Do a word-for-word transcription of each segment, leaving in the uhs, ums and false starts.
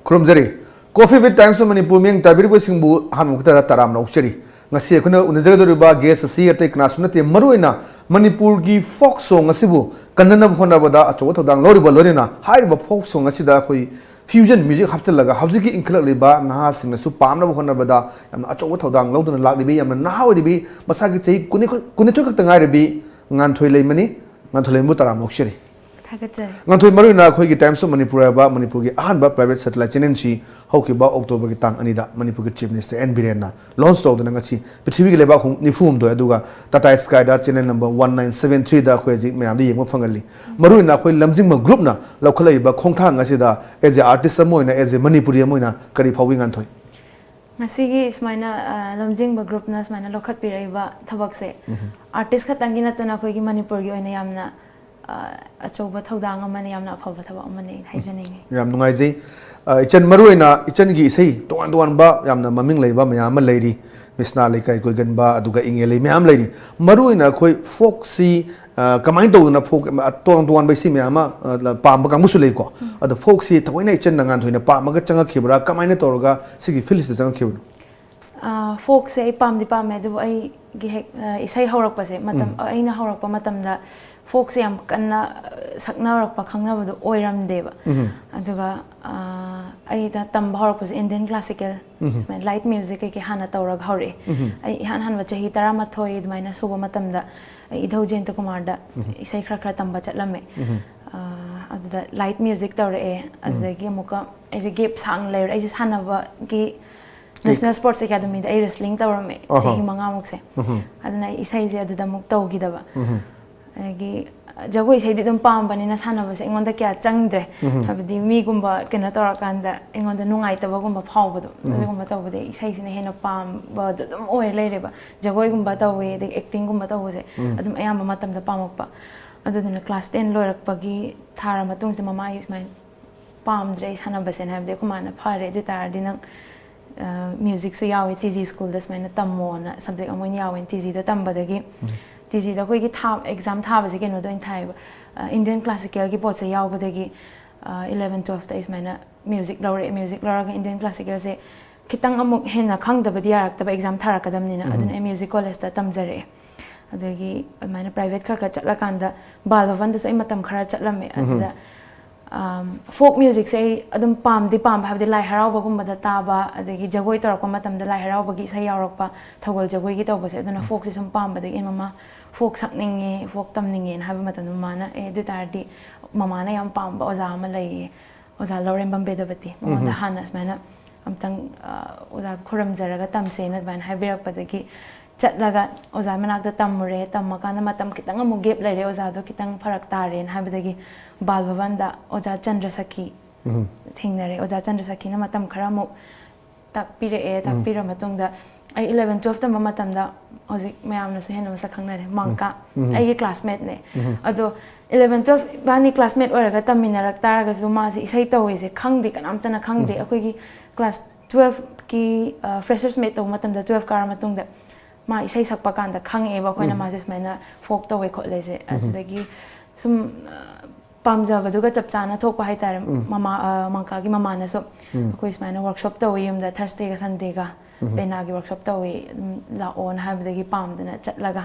ꯈꯨꯔꯨꯝꯖꯔꯤ꯫ Coffee with Times of Manipur ꯃꯤꯠꯌꯦꯡ ꯇꯥꯕꯤꯔꯤꯕꯁꯤꯡꯕꯨ ꯑꯍꯥꯟꯕ ꯃꯛꯇꯗ ꯇꯔꯥꯝꯅ ꯑꯣꯛꯆꯔꯤ꯫ ꯉꯁꯤ ꯑꯩꯈꯣꯏꯅ ꯎꯅꯖꯒꯗꯧꯔꯤꯕ ꯒꯦꯁ ꯑꯁꯤ ꯑꯇꯩ ꯀꯅꯥꯁꯨ ꯅꯠꯇꯦ, ꯃꯔꯨꯑꯣꯏꯅ ꯃꯅꯤꯄꯨꯔꯒꯤ ꯐꯣꯛ ꯁꯣꯡ ꯑꯁꯤꯕꯨ ꯀꯟꯅꯅꯕ ꯍꯣꯠꯅꯕꯗ ꯑꯆꯧꯕ ꯊꯧꯗꯥꯡ ꯂꯧꯔꯤꯕ, ꯂꯣꯏꯅꯅ ꯍꯥꯏꯔꯤꯕ ꯐꯣꯛ ꯁꯣꯡ ꯑꯁꯤꯗ ꯑꯩꯈꯣꯏ ꯐ꯭ꯌꯨꯖꯟ ꯃ꯭ꯌꯨꯖꯤꯛ ꯍꯥꯞꯆꯤꯜꯂꯒ ꯍꯧꯖꯤꯛꯀꯤ ꯏꯟꯈꯠꯂꯛꯂꯤꯕ ꯅꯍꯥꯁꯤꯡꯅꯁꯨ ꯄꯥꯝꯅꯕ ꯍꯣꯠꯅꯕꯗ ꯌꯥꯝꯅ ꯑꯆꯧꯕ ꯊꯧꯗꯥꯡ ꯂꯧꯗꯨꯅ ꯂꯥꯛꯂꯤꯕꯤ, ꯌꯥꯝꯅ ꯅꯍꯥ ꯑꯣꯏꯔꯤꯕꯤ, ꯃꯁꯥꯒꯤ ꯆꯍꯤ ꯀꯨꯟꯅꯤꯊꯣꯏ ꯈꯛꯇ ꯉꯥꯏꯔꯕꯤ ꯉꯥꯟꯊꯣꯏ ꯂꯩꯃꯅꯤ꯫ ꯉꯥꯟꯊꯣꯏ ꯂꯩꯃꯕꯨ ꯇꯔꯥꯝꯅ ꯑꯣꯛꯆꯔꯤ꯫ ꯊꯥꯒꯠꯆꯔꯤ꯫ ꯉꯥꯟꯊꯣꯏ, ꯃꯔꯨꯑꯣꯏꯅ ꯑꯩꯈꯣꯏꯒꯤ Times of Manipur ꯍꯥꯏꯕ ꯃꯅꯤꯄꯨꯔꯒꯤ ꯑꯍꯥꯟꯕ private satellite channel ꯁꯤ ꯍꯧꯈꯤꯕ October ꯒꯤ ꯇꯥꯡ ꯑꯅꯤꯗ ꯃꯅꯤꯄꯨꯔꯒꯤ Chief Minister ꯑꯦꯟ ꯕꯤꯔꯦꯟꯅ launch ꯇꯧꯗꯨꯅ ꯉꯁꯤ ꯄ꯭ꯔꯤꯊꯤꯕꯤꯒꯤ ꯂꯩꯕꯥꯛ ꯍꯨꯝ-, ꯅꯤꯐꯨ ꯍꯨꯝꯗꯣꯏ, ꯑꯗꯨꯒ Tata Sky ꯗ channel number one nine seven three ꯗ ꯑꯩꯈꯣꯏ ꯍꯧꯖꯤꯛ ꯃꯌꯥꯝꯗ ꯌꯦꯡꯕ ꯐꯪꯍꯜꯂꯤ꯫ ꯃꯔꯨꯑꯣꯏꯅ ꯑꯩꯈꯣꯏ ꯂꯝꯖꯤꯡꯕ group ꯅ ꯂꯧꯈꯠꯂꯛꯏꯕ ꯈꯣꯡꯊꯥꯡ ꯑꯁꯤꯗ, as a artist ꯑꯃ ꯑꯣꯏꯅ, as a ꯃꯅꯤꯄꯨꯔꯤ ꯑꯃ ꯑꯣꯏꯅ ꯀꯔꯤ ꯐꯥꯎꯏ, ꯉꯥꯟꯊꯣꯏ? ꯉꯁꯤꯒꯤ ꯁꯨꯃꯥꯏꯅ, ꯑ, ꯂꯝꯖꯤꯡꯕ group ꯅ ꯁꯨꯃꯥꯏꯅ ꯂꯧꯈꯠꯄꯤꯔꯛꯏꯕ ꯊꯕꯛꯁꯦ, ꯎꯝ꯫ Artist ꯈꯛꯇꯪꯒꯤ ꯅꯠꯇꯅ ꯑꯩꯈꯣꯏꯒꯤ ꯃꯅꯤꯄꯨꯔꯒꯤ ꯑꯣꯏꯅ ꯌꯥꯝꯅ, ꯑ, ꯑꯆꯧꯕ ꯊꯧꯗꯥꯡ ꯑꯃꯅꯤ, ꯌꯥꯝꯅ ꯑꯐꯕ ꯊꯕꯛ ꯑꯃꯅꯤ ꯍꯥꯏꯖꯅꯤꯡꯉꯤ꯫ ꯌꯥꯝ ꯅꯨꯡꯉꯥꯏꯖꯩ꯫ ꯑ, ꯏꯆꯟ, ꯃꯔꯨꯑꯣꯏꯅ ꯏꯆꯟꯒꯤ ꯏꯁꯩ ꯇꯣꯉꯥꯟ ꯇꯣꯉꯥꯟꯕ ꯌꯥꯝꯅ ꯃꯃꯤꯡ ꯂꯩꯕ ꯃꯌꯥꯝ ꯑꯃ ꯂꯩꯔꯤ꯫ ꯃꯤꯁꯅꯥ ꯂꯩꯀꯥꯏ ꯀꯣꯏꯒꯟꯕ, ꯑꯗꯨꯒ ꯏꯪꯉꯦ ꯂꯩ, ꯃꯌꯥꯝ ꯂꯩꯔꯤ꯫ ꯃꯔꯨꯑꯣꯏꯅ ꯑꯩꯈꯣꯏ ꯐꯣꯛꯁꯤ, ꯑ, ꯀꯃꯥꯏꯅ ꯇꯧꯗꯅ ꯐꯣꯛ, ꯑ, ꯇꯣꯉꯥꯟ ꯇꯣꯉꯥꯟꯕ ꯏꯁꯩ ꯃꯌꯥꯝ ꯑꯃ, ꯑ, ꯄꯥꯝꯕ ꯀꯥꯡꯕꯨꯁꯨ ꯂꯩꯀꯣ꯫ ꯎꯝ꯫ ꯑꯗꯣ ꯐꯣꯛꯁꯤ ꯊꯑꯣꯏꯅ ꯏꯆꯟꯅ, ꯉꯥꯟꯊꯣꯏꯅ ꯄꯥꯝꯃꯒ ꯆꯪꯉꯛꯈꯤꯕ꯭ꯔꯥ? ꯀꯃꯥꯏꯅ ꯇꯧꯔꯒ ꯁꯤꯒꯤ field ꯁꯤꯗ ꯆꯪꯉꯛꯈꯤꯕꯅꯣ? ꯑ, ꯐꯣꯛꯁꯦ ꯑꯩ ꯄꯥꯝꯗꯤ ꯄꯥꯝꯃꯦ, ꯑꯗꯨꯕꯨ ꯑꯩꯒꯤ ꯍꯦꯛ, ꯑ, ꯏꯁꯩ ꯍꯧꯔꯛꯄꯁꯦ, ꯃꯇꯝ, ꯎꯝ꯫ ꯑꯩꯅ ꯍꯧꯔꯛꯄ ꯃꯇꯝꯗ ꯐꯣꯛꯁꯦ ꯌꯥꯝ ꯀꯟꯅ, ꯑ, ꯁꯛꯅꯔꯛꯄ, ꯈꯪꯅꯕꯗꯣ ꯑꯣꯏꯔꯝꯗꯦꯕ꯫ ꯎꯝ꯫ ꯑꯗꯨꯒ, ꯑ, ꯑꯩꯅ ꯇꯝꯕ ꯍꯧꯔꯛꯄꯁꯦ Indian classical, ꯎꯝ꯫ ꯁꯨꯃꯥꯏꯅ light music ꯀꯩꯀꯩ ꯍꯥꯟꯅ ꯇꯧꯔꯒ ꯍꯧꯔꯛꯑꯦ꯫ ꯎꯝ꯫ ꯑꯩ ꯏꯍꯥꯟ ꯍꯥꯟꯕ ꯆꯍꯤ ꯇꯔꯥꯃꯥꯊꯣꯏ ꯑꯗꯨꯃꯥꯏꯅ ꯁꯨꯕ ꯃꯇꯝꯗ ꯑꯩ ꯏꯙꯧ ꯖꯌꯟꯇ ꯀꯨꯃꯥꯔꯗ ꯎꯝ꯫ ꯏꯁꯩ ꯈꯔ ꯈꯔ ꯇꯝꯕ ꯆꯠꯂꯝꯃꯦ꯫ ꯎꯝ꯫ ꯑ, ꯑꯗꯨꯗ light music ꯇꯧꯔꯛꯑꯦ꯫ ꯎꯝ꯫ ꯑꯗꯨꯗꯒꯤ ꯑꯃꯨꯛꯀ ꯑꯩꯁꯦ gap ꯁꯥꯡꯅ ꯂꯩꯔꯨꯔꯦ꯫ ꯑꯩꯁꯦ ꯁꯥꯟꯅꯕꯒꯤ ꯀꯩ? National Sports Academy ꯗ ꯑꯩ wrestling ꯇꯧꯔꯝꯃꯦ, ꯑꯍꯣ꯫ ꯆꯍꯤ ꯃꯉꯥꯃꯨꯛꯁꯦ꯫ ꯎꯝ꯫ ꯑꯗꯨꯅ ꯑꯩ ꯏꯁꯩꯁꯦ ꯑꯗꯨꯗ ꯑꯃꯨꯛ ꯇꯧꯈꯤꯗꯕ꯫ ꯎꯝ꯫ ꯑꯗꯒꯤ ꯖꯒꯣꯏ ꯏꯁꯩꯗꯤ ꯑꯗꯨꯝ ꯄꯥꯝꯕꯅꯤꯅ ꯁꯥꯟꯅꯕꯁꯦ ꯑꯩꯉꯣꯟꯗ ꯀꯌꯥ ꯆꯪꯗ꯭ꯔꯦ꯫ ꯎꯝ꯫ ꯍꯥꯏꯕꯗꯤ ꯃꯤꯒꯨꯝꯕ ꯀꯩꯅꯣ ꯇꯧꯔꯀꯥꯟꯗ ꯑꯩꯉꯣꯟꯗ ꯅꯨꯡꯉꯥꯏꯇꯕꯒꯨꯝꯕ ꯐꯥꯎꯕꯗꯣ, ꯎꯝ꯫ ꯑꯗꯨꯒꯨꯝꯕ ꯇꯧꯕꯗꯩ ꯏꯁꯩꯁꯤꯅ ꯍꯦꯟꯅ ꯄꯥꯝꯕꯗꯣ ꯑꯗꯨꯝ ꯑꯣꯏꯔ ꯂꯩꯔꯦꯕ꯫ ꯖꯒꯣꯏꯒꯨꯝꯕ ꯇꯧꯋꯦ, ꯑꯗꯒꯤ acting ꯒꯨꯝꯕ ꯇꯧꯕꯁꯦ ꯎꯝ꯫ ꯑꯗꯨꯝ ꯑꯌꯥꯝꯕ ꯃꯇꯝꯗ ꯄꯥꯝꯃꯛꯄ꯫ ꯑꯗꯨꯗꯨꯅ class ten ꯂꯣꯏꯔꯛꯄꯒꯤ ꯊꯥꯔ ꯃꯇꯨꯡꯁꯦ ꯃꯃꯥ ꯑꯩ ꯁꯨꯃꯥꯏꯅ ꯄꯥꯝꯗ꯭ꯔꯦ ꯑꯩ ꯁꯥꯟꯅꯕꯁꯦꯅ ꯍꯥꯏꯕꯗꯤ ꯑꯩꯈꯣꯏ ꯃꯥꯅ, "ꯐꯔꯦ, ꯑꯗꯨ ꯑꯣꯏ ꯇꯥꯔꯗꯤ ꯅꯪ, ꯑ, music ꯁꯨ ꯌꯥꯎꯋꯦ, ꯇꯤ ꯖꯤ school ꯗ ꯁꯨꯃꯥꯏꯅ ꯇꯝꯃꯣꯅ subject ꯑꯃ ꯑꯣꯏꯅ ꯌꯥꯎꯋꯦꯅ ꯇꯤ ꯖꯤ ꯗ ꯇꯝꯕꯗꯒꯤ", ꯎꯝ꯫ ꯇꯤ ꯖꯤ ꯗ ꯑꯩꯈꯣꯏꯒꯤ ꯊꯥ-, exam ꯊꯥꯕꯁꯦ ꯀꯩꯅꯣꯗ ꯑꯣꯏꯅ ꯊꯥꯏꯌꯦꯕ, ꯑ, Indian classical ꯒꯤ ꯄꯣꯠꯁꯦ ꯌꯥꯎꯕꯗꯒꯤ, ꯑ, eleven twelve ꯇ ꯑꯩ ꯁꯨꯃꯥꯏꯅ ꯃ꯭ꯌꯨꯖꯤꯛ ꯂꯧꯔꯛꯑꯦ꯫ ꯃ꯭ꯌꯨꯖꯤꯛ ꯂꯧꯔꯒ ꯏꯟꯗꯤꯌꯟ ꯀ꯭ꯂꯥꯁꯤꯀꯦꯜꯁꯦ ꯈꯤꯇꯪ ꯑꯃꯨꯛ ꯍꯦꯟꯅ ꯈꯪꯗꯕꯗꯤ ꯌꯥꯔꯛꯇꯕ, ꯑꯦꯛꯖꯥꯝ ꯊꯥꯔꯛꯀꯗꯕꯅꯤꯅ꯫ ꯑꯗꯨꯅ ꯑꯩ ꯃ꯭ꯌꯨꯖꯤꯛ ꯀꯣꯂꯦꯖꯇ ꯇꯝꯖꯔꯛꯑꯦ꯫ ꯑꯗꯒꯤ ꯑꯗꯨꯃꯥꯏꯅ ꯄ꯭ꯔꯥꯏꯚꯦꯠ ꯈꯔ ꯈꯔ ꯆꯠꯂꯀꯥꯟꯗ ꯕꯥꯜ ꯚꯕꯟꯗꯁꯨ ꯑꯩ ꯃꯇꯝ ꯈꯔ ꯆꯠꯂꯝꯃꯦ꯫ ꯑꯗꯨꯗ ꯐꯣꯛ ꯃ꯭ꯌꯨꯖꯤꯛꯁꯦ ꯑꯩ ꯑꯗꯨꯝ ꯄꯥꯝꯗꯤ ꯄꯥꯝꯕ, ꯍꯥꯏꯕꯗꯤ ꯂꯥꯏ ꯍꯔꯥꯎꯕꯒꯨꯝꯕꯗ ꯇꯥꯕ, ꯑꯗꯒꯤ ꯖꯒꯣꯏ ꯇꯧꯔꯛꯄ ꯃꯇꯝꯗ ꯂꯥꯏ ꯍꯔꯥꯎꯕꯒꯤ ꯏꯁꯩ ꯌꯥꯎꯔꯛꯄ, ꯊꯧꯒꯜ ꯖꯒꯣꯏꯒꯤ ꯇꯧꯕꯁꯦ꯫ ꯑꯗꯨꯅ ꯐꯣꯛꯁꯦ ꯁꯨꯝ ꯄꯥꯝꯕꯗꯒꯤ ꯑꯩ ꯃꯃꯥ ꯐꯣꯛ ꯁꯛꯅꯤꯡꯉꯦ, ꯐꯣꯛ ꯇꯝꯅꯤꯡꯉꯦꯅ ꯍꯥꯏꯕ ꯃꯇꯝꯗ ꯃꯃꯥꯅ, "ꯑꯦ, ꯑꯗꯨ ꯑꯣꯏ ꯇꯥꯔꯗꯤ ꯃꯃꯥꯅ ꯌꯥꯝ ꯄꯥꯝꯕ ꯑꯣꯖꯥ ꯑꯃ ꯂꯩꯌꯦ, ꯑꯣꯖꯥ ꯂꯧꯔꯦꯝꯕꯝ ꯕꯦꯗꯄꯇꯤ, ꯃꯉꯣꯟꯗ ꯍꯥꯟꯅ ꯁꯨꯃꯥꯏꯅ ꯑꯝꯇꯪ, ꯑ, ꯑꯣꯖꯥ ꯈꯨꯔꯨꯝꯖꯔꯒ ꯇꯝꯁꯦꯅ ꯑꯗꯨꯃꯥꯏꯅ ꯍꯥꯏꯕꯤꯔꯛꯄꯗꯒꯤ ꯆꯠꯂꯒ ꯑꯣꯖꯥ ꯃꯅꯥꯛꯇ ꯇꯝꯃꯨꯔꯦ꯫ ꯇꯝꯃꯀꯥꯟꯗ ꯃꯇꯝ ꯈꯤꯇꯪ ꯑꯃꯨꯛ ꯒꯦꯞ ꯂꯩꯔꯦ, ꯑꯣꯖꯥꯗꯣ ꯈꯤꯇꯪ ꯐꯔꯛ ꯇꯥꯔꯦꯅ ꯍꯥꯏꯕꯗꯒꯤ ꯕꯥꯜ ꯚꯕꯟꯗ ꯑꯣꯖꯥ ꯆꯟꯗ꯭ꯔꯁꯈꯤ ꯊꯦꯡꯅꯔꯦ꯫ ꯑꯣꯖꯥ ꯆꯟꯗ꯭ꯔꯁꯈꯤꯅ ꯃꯇꯝ ꯈꯔ ꯑꯃꯨꯛ ꯇꯥꯛꯄꯤꯔꯛꯑꯦ꯫ ꯇꯥꯛꯄꯤꯔ ꯃꯇꯨꯡꯗ ꯑꯩ ꯏꯂꯚꯦꯟ ꯇꯨꯋꯦꯜꯐ ꯇꯝꯕ ꯃꯇꯝꯗ, ꯍꯧꯖꯤꯛ ꯃꯌꯥꯝꯅꯁꯨ ꯍꯦꯟꯅ ꯃꯁꯛ ꯈꯪꯅꯔꯦ, ꯃꯥꯡꯀꯥ, ꯑꯩꯒꯤ ꯀ꯭ꯂꯥꯁꯃꯦꯠꯅꯦ꯫ ꯑꯗꯣ ꯏꯂꯚꯦꯟ ꯇꯨꯋꯦꯜꯐ ꯏꯕꯥꯅꯤ ꯀ꯭ꯂꯥꯁꯃꯦꯠ ꯑꯣꯏꯔꯒ ꯇꯝꯃꯤꯟꯅꯔꯛ ꯇꯥꯔꯒꯁꯨ ꯃꯥꯁꯦ ꯏꯁꯩ ꯇꯧꯋꯦꯁꯦ ꯈꯪꯗꯦ, ꯀꯅꯥꯝꯇꯅ ꯈꯪꯗꯦ꯫ ꯑꯩꯈꯣꯏꯒꯤ ꯀ꯭ꯂꯥꯁ ꯇꯨꯋꯦꯜꯐꯀꯤ ꯐ꯭ꯔꯦꯁꯔꯁ ꯃꯤꯠ ꯇꯧꯕ ꯃꯇꯝꯗ, ꯇꯨꯋꯦꯜꯐ ꯀꯥꯔ ꯃꯇꯨꯡꯗ ꯃꯥ ꯏꯁꯩ ꯁꯛꯄ ꯀꯥꯟꯗ ꯈꯪꯉꯛꯑꯦꯕ ꯑꯩꯈꯣꯏꯅ ꯃꯥꯁꯦ ꯁꯨꯃꯥꯏꯅ ꯐꯣꯛ ꯇꯧꯋꯦ ꯈꯣꯠꯂꯦꯁꯦ꯫ ꯑꯗꯨꯗꯒꯤ ꯁꯨꯝ, ꯑ, ꯄꯥꯝꯖꯕꯗꯨꯒ ꯆꯞ ꯆꯥꯅ ꯊꯣꯛꯄ ꯍꯥꯏꯇꯥꯔꯦ꯫ ꯃꯃꯥ, ꯑ, ꯃꯥꯡꯀꯥꯒꯤ ꯃꯃꯥꯅꯁꯨ ꯑꯩꯈꯣꯏ ꯁꯨꯃꯥꯏꯅ ꯋꯥꯔꯛꯁꯣꯞ ꯇꯧꯋꯤ ꯌꯨꯝꯗ, ꯊꯔꯁꯗꯦꯒ ꯁꯟꯗꯦꯒ ꯄꯦꯅꯥꯒꯤ ꯋꯥꯔꯛꯁꯣꯞ ꯇꯧꯋꯤ, ꯑꯗꯨꯝ ꯂꯥꯛꯑꯣꯅ ꯍꯥꯏꯕꯗꯒꯤ ꯄꯥꯝꯗꯅ ꯆꯠꯂꯒ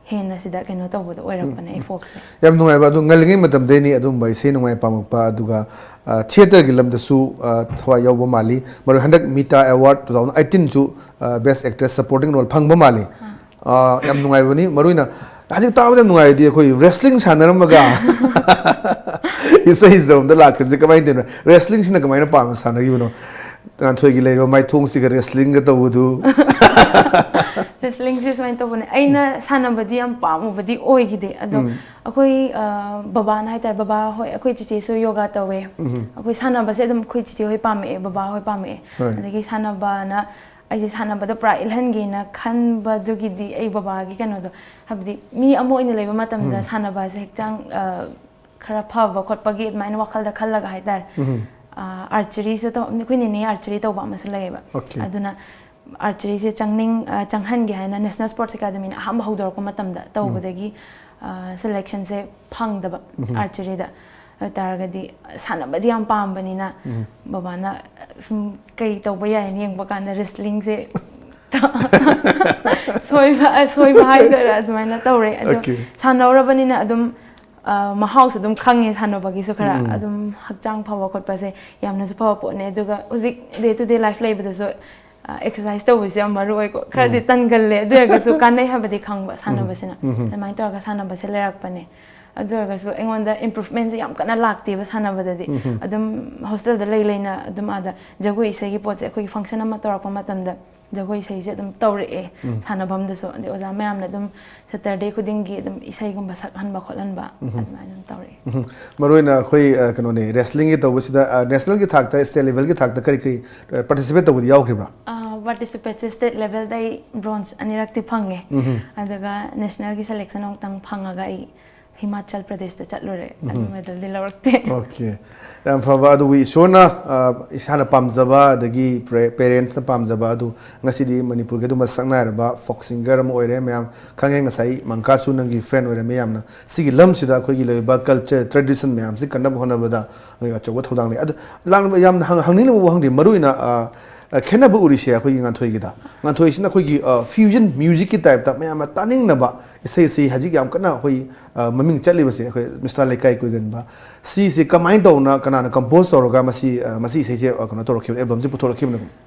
ꯍꯦꯟꯅ ꯁꯤꯗ ꯀꯩꯅꯣ ꯇꯧꯕꯗꯣ ꯑꯣꯏꯔꯛꯄꯅꯦ ꯑꯩ ꯐꯣꯛꯁꯦ꯫ ꯌꯥꯝ ꯅꯨꯡꯉꯥꯏꯕ꯫ ꯑꯗꯨ ꯉꯜꯂꯤꯉꯩ ꯃꯇꯝꯗꯩꯅꯤ ꯑꯗꯨꯝꯕ ꯏꯁꯩ ꯅꯣꯡꯃꯥꯏ ꯄꯥꯝꯃꯛꯄ, ꯑꯗꯨꯒ, ꯑ, ꯊꯤꯌꯦꯇꯔꯒꯤ ꯂꯝꯗꯁꯨ, ꯑ, ꯊꯋꯥꯏ ꯌꯥꯎꯕ ꯃꯥꯜꯂꯤ꯫ ꯃꯔꯨ ꯍꯟꯗꯛ ꯃꯤꯇꯥ ꯑꯦꯋꯥꯔꯗ ꯇꯨ ꯊꯥꯎꯖꯟ ꯑꯩꯠꯇꯤꯟꯁꯨ, ꯑ, ꯕꯦꯁ ꯑꯦꯛꯇ꯭ꯔꯦꯁ ꯁꯄꯣꯔꯇꯤꯡ ꯔꯣꯜ ꯐꯪꯕ ꯃꯥꯜꯂꯤ꯫ ꯑ, ꯌꯥꯝ ꯅꯨꯡꯉꯥꯏꯕꯅꯤ꯫ ꯃꯔꯨ ꯑꯣꯏꯅ ꯍꯧꯖꯤꯛ ꯇꯥꯕꯗ ꯅꯨꯡꯉꯥꯏꯔꯗꯤ ꯑꯩꯈꯣꯏ ꯔꯦꯁꯂꯤꯡ ꯁꯥꯟꯅꯔꯝꯃꯒ ꯏꯁꯩꯁꯤꯗ ꯂꯥꯛꯄꯁꯦ ꯀꯃꯥꯏꯅ ꯇꯧꯔꯤꯅꯣ? ꯔꯦꯁꯂꯤꯡꯁꯤꯅ ꯀꯃꯥꯏꯅ ꯄꯥꯝꯅ ꯁꯥꯟꯅꯈꯤꯕꯅꯣ? ꯉꯥꯟꯊꯣꯏꯒꯤ ꯂꯩꯔꯤꯕ ꯃꯥꯏꯊꯣꯡꯁꯤꯒ ꯔꯦꯁꯂꯤꯡꯒ ꯇꯧꯕꯗꯨ꯫ ꯔꯦꯁꯂꯤꯡꯁꯦ ꯁꯨꯃꯥꯏꯅ ꯇꯧꯕꯅꯦ, ꯑꯩꯅ ꯁꯥꯟꯅꯕꯗꯤ ꯌꯥꯝ ꯄꯥꯝꯃꯨꯕꯗꯤ ꯑꯣꯏꯈꯤꯗꯦ꯫ ꯑꯗꯣ ꯑꯩꯈꯣꯏ, ꯑ, ꯕꯕꯥꯅ ꯍꯥꯏꯇꯥꯔꯦ, ꯕꯕꯥ ꯍꯣꯏ, ꯑꯩꯈꯣꯏ ꯆꯤꯆꯦꯁꯨ ꯌꯣꯒꯥ ꯇꯧꯋꯦ꯫ ꯑꯩꯈꯣꯏ ꯁꯥꯟꯅꯕꯁꯦ ꯑꯗꯨꯝ ꯑꯩꯈꯣꯏ ꯆꯤꯆꯦ ꯍꯣꯏ ꯄꯥꯝꯃꯛꯑꯦ, ꯕꯕꯥ ꯍꯣꯏ ꯄꯥꯝꯃꯛꯑꯦ꯫ ꯍꯣꯏ꯫ ꯑꯗꯒꯤ ꯁꯥꯟꯅꯕꯅ ꯑꯩꯁꯦ ꯁꯥꯟꯅꯕꯗ ꯄꯨꯔꯥ ꯏꯜꯍꯟꯒꯦꯅ ꯈꯟꯕꯗꯨꯒꯤꯗꯤ ꯑꯩ ꯕꯕꯥꯒꯤ ꯀꯩꯅꯣꯗꯣ, ꯍꯥꯏꯕꯗꯤ ꯃꯤ ꯑꯃ ꯑꯣꯏꯅ ꯂꯩꯕ ꯃꯇꯝꯗ ꯁꯥꯟꯅꯕꯁꯦ ꯍꯛꯆꯥꯡ, ꯑ, ꯈꯔ ꯐꯕ ꯈꯣꯠꯄꯒꯤ ꯑꯗꯨꯃꯥꯏꯅ ꯋꯥꯈꯜꯗ ꯈꯜꯂꯒ ꯍꯥꯏꯇꯥꯔꯦ꯫ ꯑ, ꯑꯥꯔꯆꯔꯤꯁꯨ ꯇꯧ-, ꯑꯩꯈꯣꯏ ꯅꯦꯅꯦ ꯑꯥꯔꯆꯔꯤ ꯇꯧꯕ ꯑꯃꯁꯨ ꯂꯩꯌꯦꯕ꯫ Okay. ꯑꯗꯨꯅ ꯑꯥꯔꯆꯔꯤꯁꯦ ꯆꯪꯅꯤꯡ-, ꯑ, ꯆꯪꯍꯟꯒꯦ ꯍꯥꯏꯅ ꯅꯦꯁꯅꯦꯜ ꯁ꯭ꯄꯣꯔꯠꯁ ꯑꯦꯀꯥꯗꯃꯤꯅ ꯑꯍꯥꯟꯕ ꯍꯧꯗꯣꯔꯛꯄ ꯃꯇꯝꯗ ꯇꯧꯕꯗꯒꯤ, ꯑ, ꯁꯦꯂꯦꯛꯁꯟꯁꯦ ꯐꯪꯗꯕ ꯑꯥꯔꯆꯔꯤꯗ꯫ ꯑꯗꯨ ꯇꯥꯔꯒꯗꯤ ꯁꯥꯟꯅꯕꯗꯤ ꯌꯥꯝ ꯄꯥꯝꯕꯅꯤꯅ ꯕꯕꯥꯅ ꯁꯨꯝ ꯀꯩ ꯇꯧꯕ ꯌꯥꯏꯅ ꯌꯦꯡꯕ ꯀꯥꯟꯗ ꯔꯦꯁꯂꯤꯡꯁꯦ ꯁꯣꯏꯕ ꯁꯣꯏꯕ ꯍꯥꯏꯗꯣꯏꯔꯥ ꯑꯗꯨꯃꯥꯏꯅ ꯇꯧꯔꯦ ꯑꯗꯣ Okay. ꯁꯥꯟꯅꯧꯔꯕꯅꯤꯅ ꯑꯗꯨꯝ ꯑ, ꯃꯍꯥꯎꯁꯨ ꯑꯗꯨꯝ ꯈꯪꯉꯦ ꯁꯥꯟꯅꯕꯒꯤꯁꯨ ꯈꯔ ꯑꯗꯨꯝ ꯍꯛꯆꯥꯡ ꯐꯕ ꯈꯣꯠꯄꯁꯦ ꯌꯥꯝꯅꯁꯨ ꯐꯕ ꯄꯣꯠꯅꯦ ꯑꯗꯨꯒ ꯍꯧꯖꯤꯛ day to day life ꯂꯩꯕꯗꯁꯨ ꯑꯦꯛꯁꯔꯁꯥꯏꯁ ꯇꯧꯕꯁꯦ ꯌꯥꯝ ꯃꯔꯨ ꯑꯣꯏꯀꯣ ꯈꯔꯗꯤ ꯇꯟꯒꯜꯂꯦ ꯑꯗꯨ ꯑꯣꯏꯔꯒꯁꯨ ꯀꯥꯟꯅꯩ ꯍꯥꯏꯕꯗꯤ ꯈꯪꯕ ꯁꯥꯟꯅꯕꯁꯤꯅ ꯑꯗꯨꯃꯥꯏꯅ ꯇꯧꯔꯒ ꯁꯥꯟꯅꯕꯁꯦ ꯂꯩꯔꯛꯄꯅꯦ ꯑꯗꯨ ꯑꯣꯏꯔꯒꯁꯨ ꯑꯩꯉꯣꯟꯗ ꯏꯝꯄ꯭ꯔꯨꯚꯃꯦꯟꯁꯦ ꯌꯥꯝ ꯀꯟꯅ ꯂꯥꯛꯇꯦꯕ ꯁꯥꯟꯅꯕꯗꯗꯤ ꯑꯗꯨꯝ ꯍꯣꯁꯇꯦꯜꯗ ꯂꯩ ꯂꯩꯅ ꯑꯗꯨꯝ ꯑꯥꯗ ꯖꯒꯣꯏ ꯏꯁꯩꯒꯤ ꯄꯣꯠꯁꯦ ꯑꯩꯈꯣꯏꯒꯤ ꯐꯪꯁꯟ ꯑꯃ ꯇꯧꯔꯛꯄ ꯃꯇꯝꯗ ꯖꯒꯣꯏ ꯏꯁꯩꯁꯦ ꯑꯗꯨꯝ ꯇꯧꯔꯛꯑꯦ ꯁꯥꯟꯅꯐꯝꯗꯁꯨ ꯑꯗꯩ ꯑꯣꯖꯥ ꯃꯌꯥꯝꯅ ꯑꯗꯨꯝ ꯁꯦꯇꯔꯗꯦ ꯈꯨꯗꯤꯡꯒꯤ ꯑꯗꯨꯝ ꯏꯁꯩꯒꯨꯝꯕ ꯁꯛꯍꯟꯕ ꯈꯣꯠꯍꯟꯕ ꯑꯗꯨꯃꯥꯏꯅ ꯑꯗꯨꯝ ꯇꯧꯔꯛꯑꯦ ꯃꯔꯨꯑꯣꯏꯅ ꯑꯩꯈꯣꯏ ꯑ, ꯀꯩꯅꯣꯅꯦ, ꯔꯦꯁꯂꯤꯡꯒꯤ ꯇꯧꯕꯁꯤꯗ, ꯑ, ꯅꯦꯁꯅꯦꯜꯒꯤ ꯊꯥꯛꯇ, ꯁ꯭ꯇꯦꯠ ꯂꯦꯚꯦꯜꯒꯤ ꯊꯥꯛꯇ ꯀꯔꯤ ꯀꯔꯤ ꯄꯥꯔꯇꯤꯁꯤꯄꯦꯠ ꯇꯧꯕꯗꯤ ꯌꯥꯎꯈ꯭ꯔꯤꯕ꯭ꯔꯥ? ꯄꯥꯔꯇꯤꯁꯤꯄꯦꯠꯁꯦ ꯁ꯭ꯇꯦꯠ ꯂꯦꯚꯦꯜꯗ ꯑꯩ ꯕ꯭ꯔꯣꯟꯖ ꯑꯅꯤꯔꯛꯇꯤ ꯐꯪꯉꯦ ꯑꯗꯨꯒ ꯅꯦꯁꯅꯦꯜꯒꯤ ꯁꯦꯂꯦꯛꯁꯟ ꯑꯃꯨꯛꯇꯪ ꯐꯪꯉꯒ ꯑꯩ ꯍꯤꯃꯥꯆꯜ ꯄ꯭ꯔꯗꯦꯁꯇ ꯆꯠꯂꯨꯔꯦ ꯑꯗꯨ ꯃꯦꯗꯜꯗꯤ ꯂꯧꯔꯛꯇꯦ꯫ ꯑꯣꯀꯦ, ꯌꯥꯝ ꯐꯕ꯫ ꯑꯗꯨꯕꯨ ꯏꯁꯣꯔꯅ, ꯑ, ꯏꯁꯥꯅ ꯄꯥꯝꯖꯕ, ꯑꯗꯒꯤ ꯄꯦꯔꯦꯟꯁꯅ ꯄꯥꯝꯖꯕ ꯑꯗꯨ ꯉꯁꯤꯗꯤ ꯃꯅꯤꯄꯨꯔꯒꯤ ꯑꯗꯨꯝ ꯃꯁꯛ ꯅꯥꯏꯔꯕ ꯐꯣꯛ ꯁꯤꯡꯒꯔ ꯑꯃ ꯑꯣꯏꯔꯦ꯫ ꯃꯌꯥꯝ ꯈꯪꯉꯦ, ꯉꯁꯥꯏ ꯃꯪꯀꯥꯁꯨ ꯅꯪꯒꯤ ꯐ꯭ꯔꯦꯟ ꯑꯣꯏꯔꯝꯃꯤ꯫ ꯌꯥꯝꯅ ꯁꯤꯒꯤ ꯂꯝꯁꯤꯗ ꯑꯩꯈꯣꯏꯒꯤ ꯂꯩꯔꯤꯕ ꯀꯜꯆꯔ, ꯇ꯭ꯔꯦꯗꯤꯁꯟ ꯃꯌꯥꯝꯁꯤ ꯀꯟꯅꯕ ꯍꯣꯠꯅꯕꯗ ꯅꯣꯏ ꯑꯆꯧꯕ ꯊꯧꯗꯥꯡ ꯂꯩ꯫ ꯑꯗꯨ ꯂꯥꯛꯂꯤꯕ ꯌꯥꯝꯅ ꯍꯪ- ꯍꯪꯅꯤꯡꯂꯤꯕ ꯋꯥꯍꯪꯗꯤ ꯃꯔꯨꯑꯣꯏꯅ, ꯑ, ꯑ, ꯈꯦꯠꯅꯕ ꯎꯔꯤꯁꯦ ꯑꯩꯈꯣꯏꯒꯤ ꯉꯥꯟꯊꯣꯏꯒꯤꯗ, ꯉꯥꯟꯊꯣꯏꯁꯤꯅ ꯑꯩꯈꯣꯏꯒꯤ, ꯑ, ꯐ꯭ꯌꯨꯖꯟ ꯃ꯭ꯌꯨꯖꯤꯛꯀꯤ ꯇꯥꯏꯞꯇ ꯃꯌꯥꯝꯅ ꯇꯥꯅꯤꯡꯅꯕ ꯏꯁꯩꯁꯤ ꯍꯧꯖꯤꯛ ꯌꯥꯝ ꯀꯟꯅ ꯑꯩꯈꯣꯏ, ꯑ, ꯃꯃꯤꯡ ꯆꯠꯂꯤꯕꯁꯦ, ꯑꯩꯈꯣꯏ ꯃꯤꯁꯇꯔ ꯂꯩꯀꯥꯏ ꯀꯣꯏꯒꯟꯕ, ꯁꯤꯁꯦ ꯀꯃꯥꯏꯅ ꯇꯧꯅ, ꯀꯅꯥꯅ ꯀꯝꯄꯣꯖ ꯇꯧꯔꯒ ꯃꯁꯤ, ꯑ, ꯃꯁꯤ ꯏꯁꯩꯁꯦ, ꯑ, ꯀꯩꯅꯣ ꯇꯧꯔꯛꯈꯤꯕꯅꯣ, ꯑꯦꯜꯕꯝꯁꯦ ꯄꯨꯊꯣꯔꯛꯈꯤꯕꯅꯣ?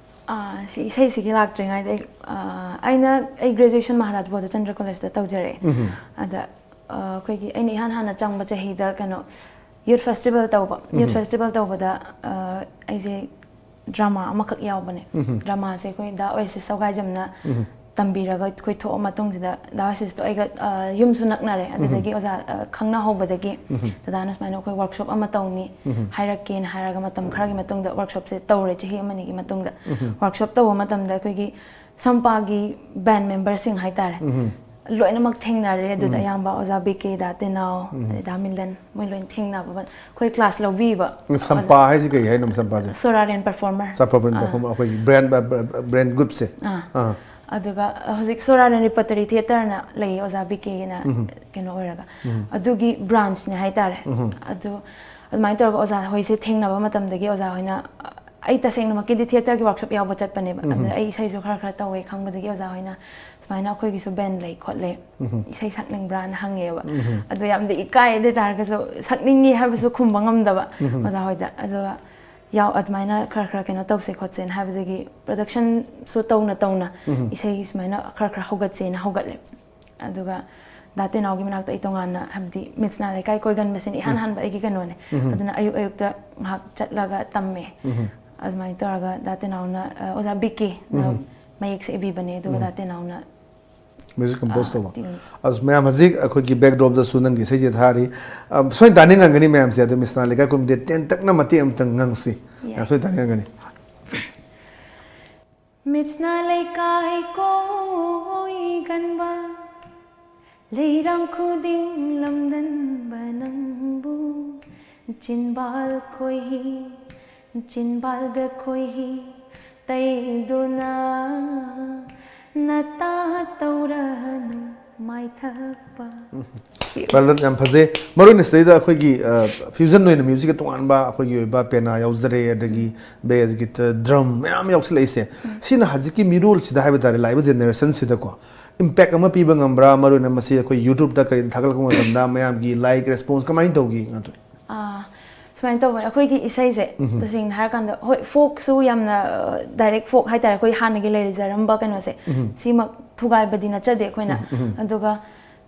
ꯑꯥ, ꯁꯤ ꯏꯁꯩꯁꯤꯒꯤ ꯂꯥꯛꯇ꯭ꯔꯤꯉꯩꯗ ꯑꯩ, ꯑꯥ, ꯑꯩꯅ ꯑꯩ ꯒ꯭ꯔꯦꯖꯨꯑꯦꯁꯟ ꯃꯍꯥꯔꯥꯖ ꯕꯣꯙꯆꯟꯗ꯭ꯔ ꯀꯣꯂꯦꯖꯇ ꯇꯧꯖꯔꯛꯑꯦ꯫ ꯑꯗ, ꯑꯥ, ꯑꯩꯈꯣꯏꯒꯤ ꯑꯩꯅ ꯏꯍꯥꯟ ꯍꯥꯟꯅ ꯆꯪꯕ ꯆꯍꯤꯗ ꯀꯩꯅꯣ ꯌꯨꯠ ꯐꯦꯁꯇꯤꯚꯦꯜ ꯇꯧꯕ꯫ ꯌꯨꯠ ꯐꯦꯁꯇꯤꯚꯦꯜ ꯇꯧꯕꯗ, ꯑꯥ, ꯑꯩꯁꯦ ꯗ꯭ꯔꯃꯥ ꯑꯃꯈꯛ ꯌꯥꯎꯕꯅꯦ꯫ ꯗ꯭ꯔꯃꯥꯁꯦ ꯑꯩꯈꯣꯏ ꯗꯥ ꯑꯣꯌꯦꯁꯤꯁ ꯁꯧꯒꯥꯏꯖꯝꯅ ꯇꯝꯕꯤꯔꯒ ꯑꯩꯈꯣꯏ ꯊꯣꯛꯑ ꯃꯇꯨꯡꯁꯤꯗ ꯗꯥ ꯑꯣꯌꯦꯁꯤꯁꯇꯣ ꯑꯩꯒ, ꯑꯥ, ꯌꯨꯝꯁꯨ ꯅꯛꯅꯔꯦ꯫ ꯑꯗꯨꯗꯒꯤ ꯑꯣꯖꯥ, ꯑꯥ, ꯈꯪꯅꯍꯧꯕꯗꯒꯤ ꯗꯗꯥꯅ ꯁꯨꯃꯥꯏꯅ ꯑꯩꯈꯣꯏ ꯋꯥꯔꯛꯁꯣꯞ ꯑꯃ ꯇꯧꯅꯤ ꯍꯥꯏꯔꯛꯀꯦꯅ ꯍꯥꯏꯔꯒ ꯃꯇꯝ ꯈꯔꯒꯤ ꯃꯇꯨꯡꯗ ꯋꯥꯔꯛꯁꯣꯞꯁꯦ ꯇꯧꯔꯦ, ꯆꯍꯤ ꯑꯃꯅꯤꯒꯤ ꯃꯇꯨꯡꯗ꯫ ꯋꯥꯔꯛꯁꯣꯞ ꯇꯧꯕ ꯃꯇꯝꯗ ꯑꯩꯈꯣꯏꯒꯤ ꯁꯝꯄꯥꯒꯤ ꯕꯦꯟ ꯃꯦꯝꯕꯔꯁꯤꯡ ꯍꯥꯏꯇꯥꯔꯦ, ꯂꯣꯏꯅꯃꯛ ꯊꯦꯡꯅꯔꯦ꯫ ꯑꯗꯨꯗ ꯑꯌꯥꯝꯕ ꯑꯣꯖꯥ ꯕꯤ ꯀꯦ, ꯗꯥ ꯇꯦꯅꯥꯎ, ꯑꯗꯩ ꯗꯥ ꯃꯤꯂꯟ, ꯃꯣꯏ ꯂꯣꯏꯅ ꯊꯦꯡꯅꯕ ꯑꯩꯈꯣꯏ ꯀ꯭ꯂꯥꯁ ꯂꯧꯕꯤꯕ꯫ ꯁꯝꯄꯥ ꯍꯥꯏꯁꯤ ꯀꯔꯤ ꯍꯥꯏꯅꯣ, ꯁꯝꯄꯥꯁꯦ? ꯁꯣꯔꯥꯔꯤꯌꯟ ꯄꯔꯐꯣꯔꯃꯔ꯫ ꯁꯝꯄꯥ ꯑꯥ꯫ ꯄꯔꯐꯣꯔꯃꯔ, ꯑꯩꯈꯣꯏꯒꯤ ꯕ꯭ꯔꯦꯟ, ꯕ꯭ꯔꯦꯟ ꯒ꯭ꯔꯨꯞꯁꯦ꯫ ꯑꯥ꯫ ꯑꯥ꯫ ꯑꯗꯨꯒ ꯍꯧꯖꯤꯛ ꯁꯣꯔꯥꯅ ꯔꯤꯄꯔꯇꯔꯤ ꯊꯤꯌꯦꯇꯔꯅ ꯂꯩꯌꯦ, ꯑꯣꯖꯥ ꯕꯤ ꯀꯦꯒꯤꯅ ꯀꯩꯅꯣ ꯑꯣꯏꯔꯒ, ꯑꯗꯨꯒꯤ ꯕ꯭ꯔꯥꯟꯁꯅꯦ ꯍꯥꯏꯇꯥꯔꯦ꯫ ꯑꯗꯨ ꯑꯗꯨꯃꯥꯏꯅ ꯇꯧꯔꯒ ꯑꯣꯖꯥ ꯍꯣꯏꯁꯦ ꯊꯦꯡꯅꯕ ꯃꯇꯝꯗꯒꯤ ꯑꯣꯖꯥ ꯍꯣꯏꯅ, ꯑꯩ ꯇꯁꯦꯡꯅꯃꯛꯀꯤꯗꯤ ꯊꯤꯌꯦꯇꯔꯒꯤ ꯋꯥꯔꯛꯁꯣꯞ ꯌꯥꯎꯕ ꯆꯠꯄꯅꯦꯕ, ꯑꯗꯨꯗ ꯑꯩ ꯏꯁꯩꯁꯨ ꯈꯔ ꯈꯔ ꯇꯧꯋꯦ ꯈꯪꯕꯗꯒꯤ ꯑꯣꯖꯥ ꯍꯣꯏꯅ ꯁꯨꯃꯥꯏꯅ ꯑꯩꯈꯣꯏꯒꯤꯁꯨ ꯕꯦꯟ ꯂꯩ ꯈꯣꯠꯂꯦ, ꯏꯁꯩ ꯁꯛꯅꯤꯡꯕ꯭ꯔꯥꯅ ꯍꯪꯉꯦꯕ꯫ ꯑꯗꯣ ꯌꯥꯝꯗꯤ ꯏꯀꯥꯏ, ꯑꯗꯨ ꯑꯣꯏ ꯇꯥꯔꯒꯁꯨ ꯁꯛꯅꯤꯡꯉꯤ ꯍꯥꯏꯕꯁꯨ ꯈꯨꯝꯕ ꯉꯝꯗꯕ ꯑꯣꯖꯥ ꯍꯣꯏꯗ꯫ ꯑꯗꯨꯒ ꯌꯥꯎ ꯑꯗꯨꯃꯥꯏꯅ ꯈꯔ ꯈꯔ ꯀꯩꯅꯣ ꯇꯧꯁꯦ ꯈꯣꯠꯁꯦꯅ ꯍꯥꯏꯕꯗꯒꯤ ꯄ꯭ꯔꯗꯛꯁꯟꯁꯨ ꯇꯧꯅ ꯇꯧꯅ ꯏꯁꯩ ꯁꯨꯃꯥꯏꯅ ꯈꯔ ꯈꯔ ꯍꯧꯒꯠꯁꯦꯅ ꯍꯧꯒꯠꯂꯦ꯫ ꯑꯗꯨꯒ ꯗꯥ ꯇꯦꯅꯥꯎꯒꯤ ꯃꯅꯥꯛꯇ ꯑꯩ ꯇꯣꯉꯥꯟꯅ, ꯍꯥꯏꯕꯗꯤ ꯃꯤꯠꯁꯅꯥ ꯂꯩꯀꯥꯏ ꯀꯣꯏꯒꯟꯕꯁꯤꯅ ꯏꯍꯥꯟ ꯍꯥꯟꯕ ꯑꯩꯒꯤ ꯀꯩꯅꯣꯅꯦ꯫ ꯑꯗꯨꯅ ꯑꯌꯨꯛ ꯑꯌꯨꯛꯇ ꯉꯥꯏꯍꯥꯛ ꯆꯠꯂꯒ ꯇꯝꯃꯦ꯫ ꯑꯗꯨꯃꯥꯏꯅ ꯇꯧꯔꯒ ꯗꯥ ꯇꯦꯅꯥꯎꯅ, ꯑ, ꯑꯣꯖꯥ ꯕꯤ ꯀꯦꯅ ꯃꯌꯦꯛꯁꯦ ꯏꯕꯤꯕꯅꯦ, ꯑꯗꯨꯒ ꯗꯥ ꯇꯦꯅꯥꯎꯅ ꯃ꯭ꯌꯨꯖꯤꯛ ꯀꯝꯄꯣꯖ ꯑ, ꯇꯧꯕ꯫ ꯇ꯭ꯌꯨꯟꯁ꯫ ꯑꯁ, ꯃꯌꯥꯝ ꯍꯧꯖꯤꯛ ꯑꯩꯈꯣꯏꯒꯤ ꯕꯦꯛꯗ꯭ꯔꯣꯞꯇꯁꯨ ꯅꯪꯒꯤ ꯏꯁꯩꯁꯦ ꯊꯥꯔꯤ꯫ ꯑ, ꯁꯣꯏꯅ ꯇꯥꯅꯤꯡꯉꯝꯒꯅꯤ ꯃꯌꯥꯝꯁꯦ, ꯑꯗꯨ ꯃꯤꯠꯁꯅꯥ ꯂꯩꯀꯥꯏ ꯀꯣꯏꯒꯟꯕꯗꯤ ꯇꯦꯟꯇꯛꯅ ꯃꯇꯦꯛ ꯑꯃꯇꯪ ꯉꯪꯁꯤ꯫ ꯌꯥꯏ꯫ ꯃꯌꯥꯝ ꯁꯣꯏꯅ ꯇꯥꯅꯤꯡꯉꯝꯒꯅꯤ꯫ ꯃꯤꯠꯁꯅꯥ ꯂꯩꯀꯥꯏ ꯀꯣꯏꯒꯟꯕ, ꯂꯩꯔꯥꯡ ꯈꯨꯗꯤꯡ ꯂꯝꯗꯟꯕ ꯅꯪꯕꯨ, ꯆꯤꯟꯕꯥꯜ ꯈꯣꯏꯍꯤ, ꯆꯤꯟꯕꯥꯜꯗ ꯈꯣꯏꯍꯤ ꯇꯩꯗꯨꯅ, ꯅꯇꯥ ꯇꯧꯔꯅꯨ ꯃꯥꯏꯊꯛꯄ꯫ ꯃꯥꯂꯟ, ꯌꯥꯝ ꯐꯖꯩ꯫ ꯃꯔꯨ ꯑꯣꯏꯅ ꯁꯤꯗꯩꯗ ꯑꯩꯈꯣꯏꯒꯤ, ꯑ, ꯐ꯭ꯌꯨꯖꯟ ꯑꯣꯏꯅ ꯃ꯭ꯌꯨꯖꯤꯛꯀ ꯇꯣꯉꯥꯟꯕ ꯑꯩꯈꯣꯏꯒꯤ ꯑꯣꯏꯕ ꯄꯦꯅꯥ ꯌꯥꯎꯖꯔꯦ, ꯑꯗꯒꯤ ꯕꯦꯁ ꯒꯤꯇꯔ, ꯗ꯭ꯔꯝ ꯃꯌꯥꯝ ꯌꯥꯎꯁꯤꯜꯂꯛꯏꯁꯦ꯫ ꯁꯤꯅ ꯍꯧꯖꯤꯛꯀꯤ ꯃꯤꯔꯣꯜꯁꯤꯗ ꯍꯥꯏꯕ ꯇꯥꯔꯦ, ꯂꯥꯛꯏꯕ ꯖꯦꯅꯦꯔꯦꯁꯟꯁꯤꯗꯀꯣ ꯏꯝꯄꯦꯛ ꯑꯃ ꯄꯤꯕ ꯉꯝꯕ꯭ꯔꯥ? ꯃꯔꯨ ꯑꯣꯏꯅ ꯃꯁꯤ ꯑꯩꯈꯣꯏ YouTube ꯇ ꯀꯔꯤꯗ ꯊꯥꯒꯠꯂꯛꯄ ꯃꯇꯝꯗ ꯃꯌꯥꯝꯒꯤ ꯂꯥꯏꯛ, ꯔꯦꯁꯄꯣꯟꯁ ꯀꯃꯥꯏꯅ ꯇꯧꯒꯤ, ꯉꯥꯟꯊꯣꯏ? ꯑꯥ, ꯁꯨꯃꯥꯏꯅ ꯇꯧꯕꯅꯦ, ꯑꯩꯈꯣꯏꯒꯤ ꯏꯁꯩꯁꯦ ꯇꯁꯦꯡꯅ ꯍꯥꯏꯔꯀꯥꯟꯗ, ꯍꯣꯏ, ꯐꯣꯛꯁꯨ ꯌꯥꯝꯅ, ꯑ, ꯗꯥꯏꯔꯦꯛ ꯐꯣꯛ ꯍꯥꯏꯇꯥꯔꯦ, ꯑꯩꯈꯣꯏ ꯍꯥꯟꯅꯒꯤ ꯂꯩꯖꯔꯝꯕ ꯀꯩꯅꯣꯁꯦ, ꯁꯤꯃꯛ ꯊꯨꯒꯥꯏꯕꯗꯤ ꯅꯠꯆꯗꯦ ꯑꯩꯈꯣꯏꯅ꯫ ꯑꯗꯨꯒ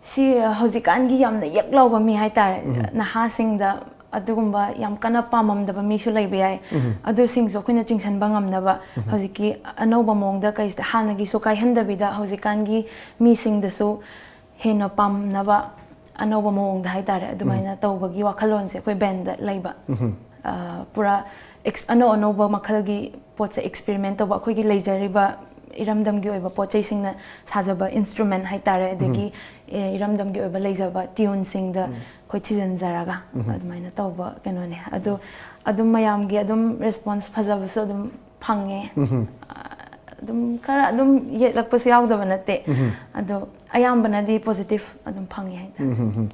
ꯁꯤ, ꯑ, ꯍꯧꯖꯤꯛꯀꯥꯟꯒꯤ ꯌꯥꯝꯅ ꯌꯛ ꯂꯥꯎꯕ ꯃꯤ ꯍꯥꯏꯇꯥꯔꯦ, ꯅꯍꯥꯁꯤꯡꯗ ꯑꯗꯨꯒꯨꯝꯕ ꯌꯥꯝ ꯀꯟꯅ ꯄꯥꯝꯃꯝꯗꯕ ꯃꯤꯁꯨ ꯂꯩꯕ ꯌꯥꯏ꯫ ꯑꯗꯨꯁꯤꯡꯁꯨ ꯑꯩꯈꯣꯏꯅ ꯆꯤꯡꯁꯤꯟꯕ ꯉꯝꯅꯕ ꯍꯧꯖꯤꯛꯀꯤ ꯑꯅꯧꯕ ꯃꯑꯣꯡꯗ ꯀꯩꯁꯤꯗ ꯍꯥꯟꯅꯒꯤꯁꯨ ꯀꯥꯏꯍꯟꯗꯕꯤꯗ ꯍꯧꯖꯤꯛꯀꯥꯟꯒꯤ ꯃꯤꯁꯤꯡꯗꯁꯨ ꯍꯦꯟꯅ ꯄꯥꯝꯅꯕ ꯑꯅꯧꯕ ꯃꯑꯣꯡꯗ ꯍꯥꯏꯇꯥꯔꯦ, ꯑꯗꯨꯃꯥꯏꯅ ꯇꯧꯕꯒꯤ ꯋꯥꯈꯜꯂꯣꯟꯁꯦ ꯑꯩꯈꯣꯏ ꯕꯦꯟꯗ ꯂꯩꯕ꯫ ꯑ, ꯄꯨꯔꯥ ꯑꯦꯛꯁ-, ꯑꯅꯧ ꯑꯅꯧꯕ ꯃꯈꯜꯒꯤ ꯄꯣꯠꯁꯦ ꯑꯦꯛꯁꯄꯦꯔꯤꯃꯦꯟ ꯇꯧꯕ, ꯑꯩꯈꯣꯏꯒꯤ ꯂꯩꯖꯔꯤꯕ ꯏꯔꯝꯗꯝꯒꯤ ꯑꯣꯏꯕ ꯄꯣꯠ ꯆꯩꯁꯤꯡꯅ ꯁꯥꯖꯕ ꯏꯟꯁꯇ꯭ꯔꯨꯃꯦꯟ ꯍꯥꯏꯇꯥꯔꯦ, ꯑꯗꯒꯤ, ꯑꯦ, ꯏꯔꯝꯗꯝꯒꯤ ꯑꯣꯏꯕ ꯂꯩꯖꯕ ꯇ꯭ꯌꯨꯟꯁꯤꯡꯗ ꯑꯩꯈꯣꯏ ꯊꯤꯖꯤꯟꯖꯔꯒ ꯑꯗꯨꯃꯥꯏꯅ ꯇꯧꯕ ꯀꯩꯅꯣꯅꯦ꯫ ꯑꯗꯣ ꯑꯗꯨꯝ ꯃꯌꯥꯝꯒꯤ ꯑꯗꯨꯝ ꯔꯦꯁꯄꯣꯟꯁ ꯐꯖꯕꯁꯨ ꯑꯗꯨꯝ ꯐꯪꯉꯦ꯫ ꯑ, ꯑꯗꯨꯝ ꯈꯔ ꯑꯗꯨꯝ ꯌꯦꯠꯂꯛꯄꯁꯨ ꯌꯥꯎꯗꯕ ꯅꯠꯇꯦ꯫ ꯑꯗꯣ ꯑꯌꯥꯝꯕꯅꯗꯤ ꯄꯣꯖꯤꯇꯤꯚ ꯑꯗꯨꯝ ꯐꯪꯉꯤ ꯍꯥꯏꯇꯥꯔꯦ꯫ ꯎꯝ, ꯎꯝ, ꯎꯝ꯫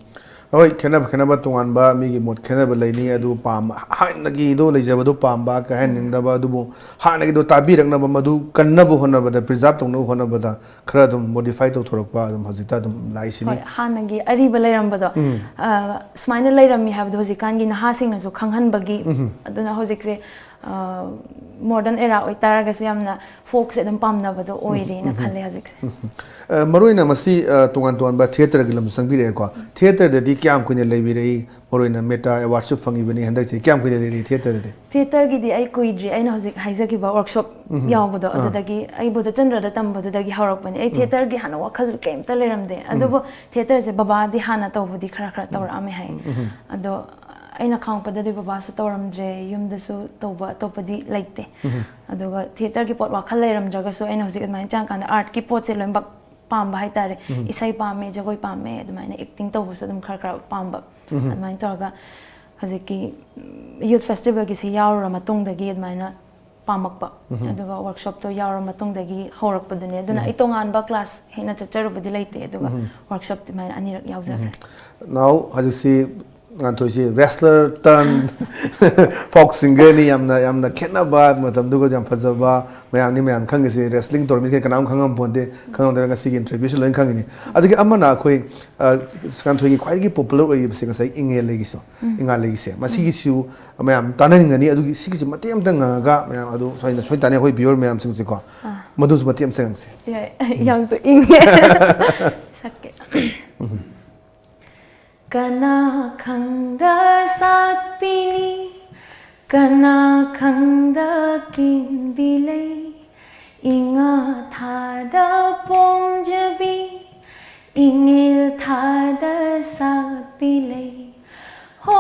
ꯍꯣꯏ, ꯈꯦꯠꯅꯕ ꯈꯦꯠꯅꯕ ꯇꯣꯉꯥꯟꯕ ꯃꯤꯒꯤ ꯃꯣꯠ ꯈꯦꯠꯅꯕ ꯂꯩꯅꯤ꯫ ꯑꯗꯨ ꯄꯥꯝꯕ, ꯍꯥꯟꯅꯒꯤꯗꯣ ꯂꯩꯖꯕꯗꯣ ꯄꯥꯝꯕ, ꯀꯥꯏꯍꯟꯅꯤꯡꯗꯕ, ꯑꯗꯨꯕꯨ ꯍꯥꯟꯅꯒꯤꯗꯣ ꯇꯥꯕꯤꯔꯛꯅꯕ, ꯃꯗꯨ ꯀꯟꯅꯕ ꯍꯣꯠꯅꯕꯗ, ꯄ꯭ꯔꯤꯖꯥꯔꯕ ꯇꯧꯅꯕ ꯍꯣꯠꯅꯕꯗ ꯈꯔ ꯑꯗꯨꯝ ꯃꯣꯗꯤꯐꯥꯏ ꯇꯧꯊꯣꯔꯛꯄ ꯑꯗꯨꯝ ꯍꯧꯖꯤꯛꯇ ꯑꯗꯨꯝ ꯂꯥꯛꯏꯁꯤꯅꯤ꯫ ꯍꯣꯏ, ꯍꯥꯟꯅꯒꯤ ꯑꯔꯤꯕ ꯂꯩꯔꯝꯕꯗꯣ, ꯑ, ꯁꯨꯃꯥꯏꯅ ꯂꯩꯔꯝꯃꯤ ꯍꯥꯏꯕꯗꯣ ꯍꯧꯖꯤꯛꯀꯥꯟꯒꯤ ꯅꯍꯥꯁꯤꯡꯅꯁꯨ ꯈꯪꯍꯟꯕꯒꯤ, ꯑꯗꯨꯅ ꯍꯧꯖꯤꯛꯁꯦ ꯃꯣꯗꯔꯟ ꯑꯦꯔꯥ ꯑꯣꯏꯇꯥꯔꯒꯁꯨ ꯌꯥꯝꯅ ꯐꯣꯛꯁꯦ ꯑꯗꯨꯝ ꯄꯥꯝꯅꯕꯗꯣ ꯑꯣꯏꯔꯦꯅ ꯈꯜꯂꯦ ꯍꯧꯖꯤꯛꯁꯦ꯫ ꯑ, ꯃꯔꯨꯑꯣꯏꯅ ꯃꯁꯤ, ꯑ, ꯇꯣꯉꯥꯟ ꯇꯣꯉꯥꯟꯕ ꯊꯤꯌꯦꯇꯔꯒꯤ ꯂꯝꯁꯨ ꯆꯪꯕꯤꯔꯛꯑꯦꯀꯣ꯫ ꯊꯤꯌꯦꯇꯔꯗꯗꯤ ꯀꯌꯥꯝ ꯀꯨꯏꯅ ꯂꯩꯕꯤꯔꯛꯏ? ꯃꯔꯨꯑꯣꯏꯅ ꯃꯦꯇꯥ ꯑꯦꯋꯥꯔꯗꯁꯨ ꯐꯪꯉꯤꯕꯅꯤ ꯍꯟꯗꯛꯁꯦ꯫ ꯀꯌꯥꯝ ꯀꯨꯏꯅ ꯂꯩꯔꯤ ꯊꯤꯌꯦꯇꯔꯗꯗꯤ? ꯊꯤꯌꯦꯇꯔꯒꯤꯗꯤ ꯑꯩ ꯀꯨꯏꯗ꯭ꯔꯤ꯫ ꯑꯩꯅ ꯍꯧꯖꯤꯛ ꯍꯥꯏꯖꯈꯤꯕ ꯋꯥꯔꯛꯁꯣꯞ ꯌꯥꯎꯕꯗꯣ, ꯑꯗꯨꯗꯒꯤ, ꯑꯩ ꯕꯣꯙꯆꯟꯗ꯭ꯔꯗ ꯇꯝꯕꯗꯨꯗꯒꯤ ꯍꯧꯔꯛꯄꯅꯦ꯫ ꯑꯩ ꯊꯤꯌꯦꯇꯔꯒꯤ ꯍꯥꯟꯅ ꯋꯥꯈꯜ ꯀꯩꯝꯇ ꯂꯩꯔꯝꯗꯦ, ꯑꯗꯨꯕꯨ ꯊꯤꯌꯦꯇꯔꯁꯦ ꯕꯕꯥꯗꯤ ꯍꯥꯟꯅ ꯇꯧꯕꯗꯤ ꯈꯔ ꯈꯔ ꯇꯧꯔꯛꯑꯝꯃꯦ ꯍꯥꯏ꯫ ꯑꯗꯣ ꯑꯩꯅ ꯈꯪꯉꯛꯄꯗꯗꯤ ꯕꯕꯥꯁꯨ ꯇꯧꯔꯝꯗ꯭ꯔꯦ, ꯌꯨꯝꯗꯁꯨ ꯇꯧꯕ ꯑꯇꯣꯞꯄꯗꯤ ꯂꯩꯇꯦ꯫ ꯑꯗꯨꯒ ꯊꯤꯌꯦꯇꯔꯒꯤ ꯄꯣꯠ ꯋꯥꯈꯜ ꯂꯩꯔꯝꯗ꯭ꯔꯒꯁꯨ, ꯑꯩꯅ ꯍꯧꯖꯤꯛ ꯑꯗꯨꯃꯥꯏꯅ ꯆꯪꯉꯀꯥꯟꯗ ꯑꯥꯔꯠꯀꯤ ꯄꯣꯠꯁꯦ ꯂꯣꯏꯅꯃꯛ ꯄꯥꯝꯕ ꯍꯥꯏꯇꯥꯔꯦ꯫ ꯏꯁꯩ ꯄꯥꯝꯃꯦ, ꯖꯒꯣꯏ ꯄꯥꯝꯃꯦ, ꯑꯗꯨꯃꯥꯏꯅ ꯑꯦꯛꯇꯤꯡ ꯇꯧꯕꯁꯨ ꯑꯗꯨꯝ ꯈꯔ ꯈꯔ ꯄꯥꯝꯕ꯫ ꯑꯗꯨꯃꯥꯏꯅ ꯇꯧꯔꯒ ꯍꯧꯖꯤꯛꯀꯤ ꯌꯨꯠ ꯐꯦꯁꯇꯤꯚꯦꯜꯒꯤꯁꯤ ꯌꯥꯎꯔꯨꯔ ꯃꯇꯨꯡꯗꯒꯤ ꯑꯗꯨꯃꯥꯏꯅ ꯄꯥꯝꯃꯛꯄ꯫ ꯑꯗꯨꯒ ꯋꯥꯔꯛꯁꯣꯞꯇꯣ ꯌꯥꯎꯔ ꯃꯇꯨꯡꯗꯒꯤ ꯍꯧꯔꯛꯄꯗꯨꯅꯦ꯫ ꯑꯗꯨꯅ ꯑꯩ ꯇꯣꯉꯥꯟꯕ ꯀ꯭ꯂꯥꯁ ꯍꯦꯟꯅ ꯆꯠꯆꯔꯨꯕꯗꯤ ꯂꯩꯇꯦ, ꯑꯗꯨꯒ ꯋꯥꯔꯛꯁꯣꯞꯇꯤ ꯑꯗꯨꯃꯥꯏꯅ ꯑꯅꯤꯔꯛ ꯌꯥꯎꯖꯈ꯭ꯔꯦ꯫ ꯅꯥꯎ ꯍꯧꯖꯤꯛꯁꯤ ꯉꯥꯟꯊꯣꯏꯁꯤ ꯔꯦꯁꯂꯔ ꯇꯔꯟ ꯐꯣꯛ ꯁꯤꯡꯒꯔꯅꯤ꯫ ꯌꯥꯝꯅ, ꯌꯥꯝꯅ ꯈꯦꯠꯅꯕ, ꯃꯇꯝꯗꯨꯒ ꯌꯥꯝ ꯐꯖꯕ, ꯃꯌꯥꯝꯅꯤ ꯃꯌꯥꯝ ꯈꯪꯉꯤꯁꯤ꯫ ꯔꯦꯁꯂꯤꯡ ꯇꯧꯔꯝꯃꯤ ꯀꯅꯥꯝ ꯈꯪꯉꯝ ꯄꯣꯟꯇꯦ, ꯈꯪꯉꯝꯗꯕ ꯉꯁꯤꯒꯤ ꯏꯟꯇꯔꯚ꯭ꯌꯨꯁꯤ ꯂꯣꯏꯅ ꯈꯪꯉꯤꯅꯤ꯫ ꯑꯗꯒꯤ ꯑꯃꯅ ꯑꯩꯈꯣꯏ, ꯑ, ꯉꯥꯟꯊꯣꯏꯒꯤ ꯈ꯭ꯋꯥꯏꯗꯒꯤ ꯄꯣꯄꯨꯂꯔ ꯑꯣꯏꯔꯤꯕꯁꯦ ꯉꯁꯥꯏ ꯏꯉꯦꯜ ꯂꯩꯒꯤꯁꯨ, ꯏꯉꯥ ꯂꯩꯒꯤꯁꯦ, ꯃꯁꯤꯒꯤꯁꯨ ꯃꯌꯥꯝ ꯇꯥꯟꯅꯅꯤꯡꯒꯅꯤ꯫ ꯑꯗꯨꯒꯤ ꯁꯤꯒꯤꯁꯨ ꯃꯇꯦꯛ ꯑꯝꯇ ꯉꯥꯡꯉꯒ ꯃꯌꯥꯝ ꯑꯗꯨ ꯁꯣꯏꯅ ꯁꯣꯏꯅ ꯇꯥꯅꯤ ꯑꯩꯈꯣꯏ ꯚꯤꯌꯨꯋꯔ ꯃꯌꯥꯝꯁꯤꯡꯁꯦꯀꯣ꯫ ꯃꯗꯨꯁꯨ ꯃꯇꯦꯛ ꯑꯝꯇ ꯉꯥꯡꯁꯦ꯫ ꯌꯥꯏ, ꯌꯥꯝꯁꯨ ꯏꯪꯉꯦ꯫ ꯁꯛꯀꯦ꯫ ꯀꯅꯥ ꯈꯪꯗ ꯁꯥꯠꯄꯤꯅꯤ, ꯀꯅꯥ ꯈꯪꯗ ꯀꯤꯟꯕꯤ ꯂꯩ, ꯏꯉꯥ ꯊꯥꯗ ꯄꯣꯝꯖꯕꯤ, ꯏꯉꯦꯜ ꯊꯥꯗ ꯁꯥꯠꯄꯤ ꯂꯩ꯫ ꯍꯣ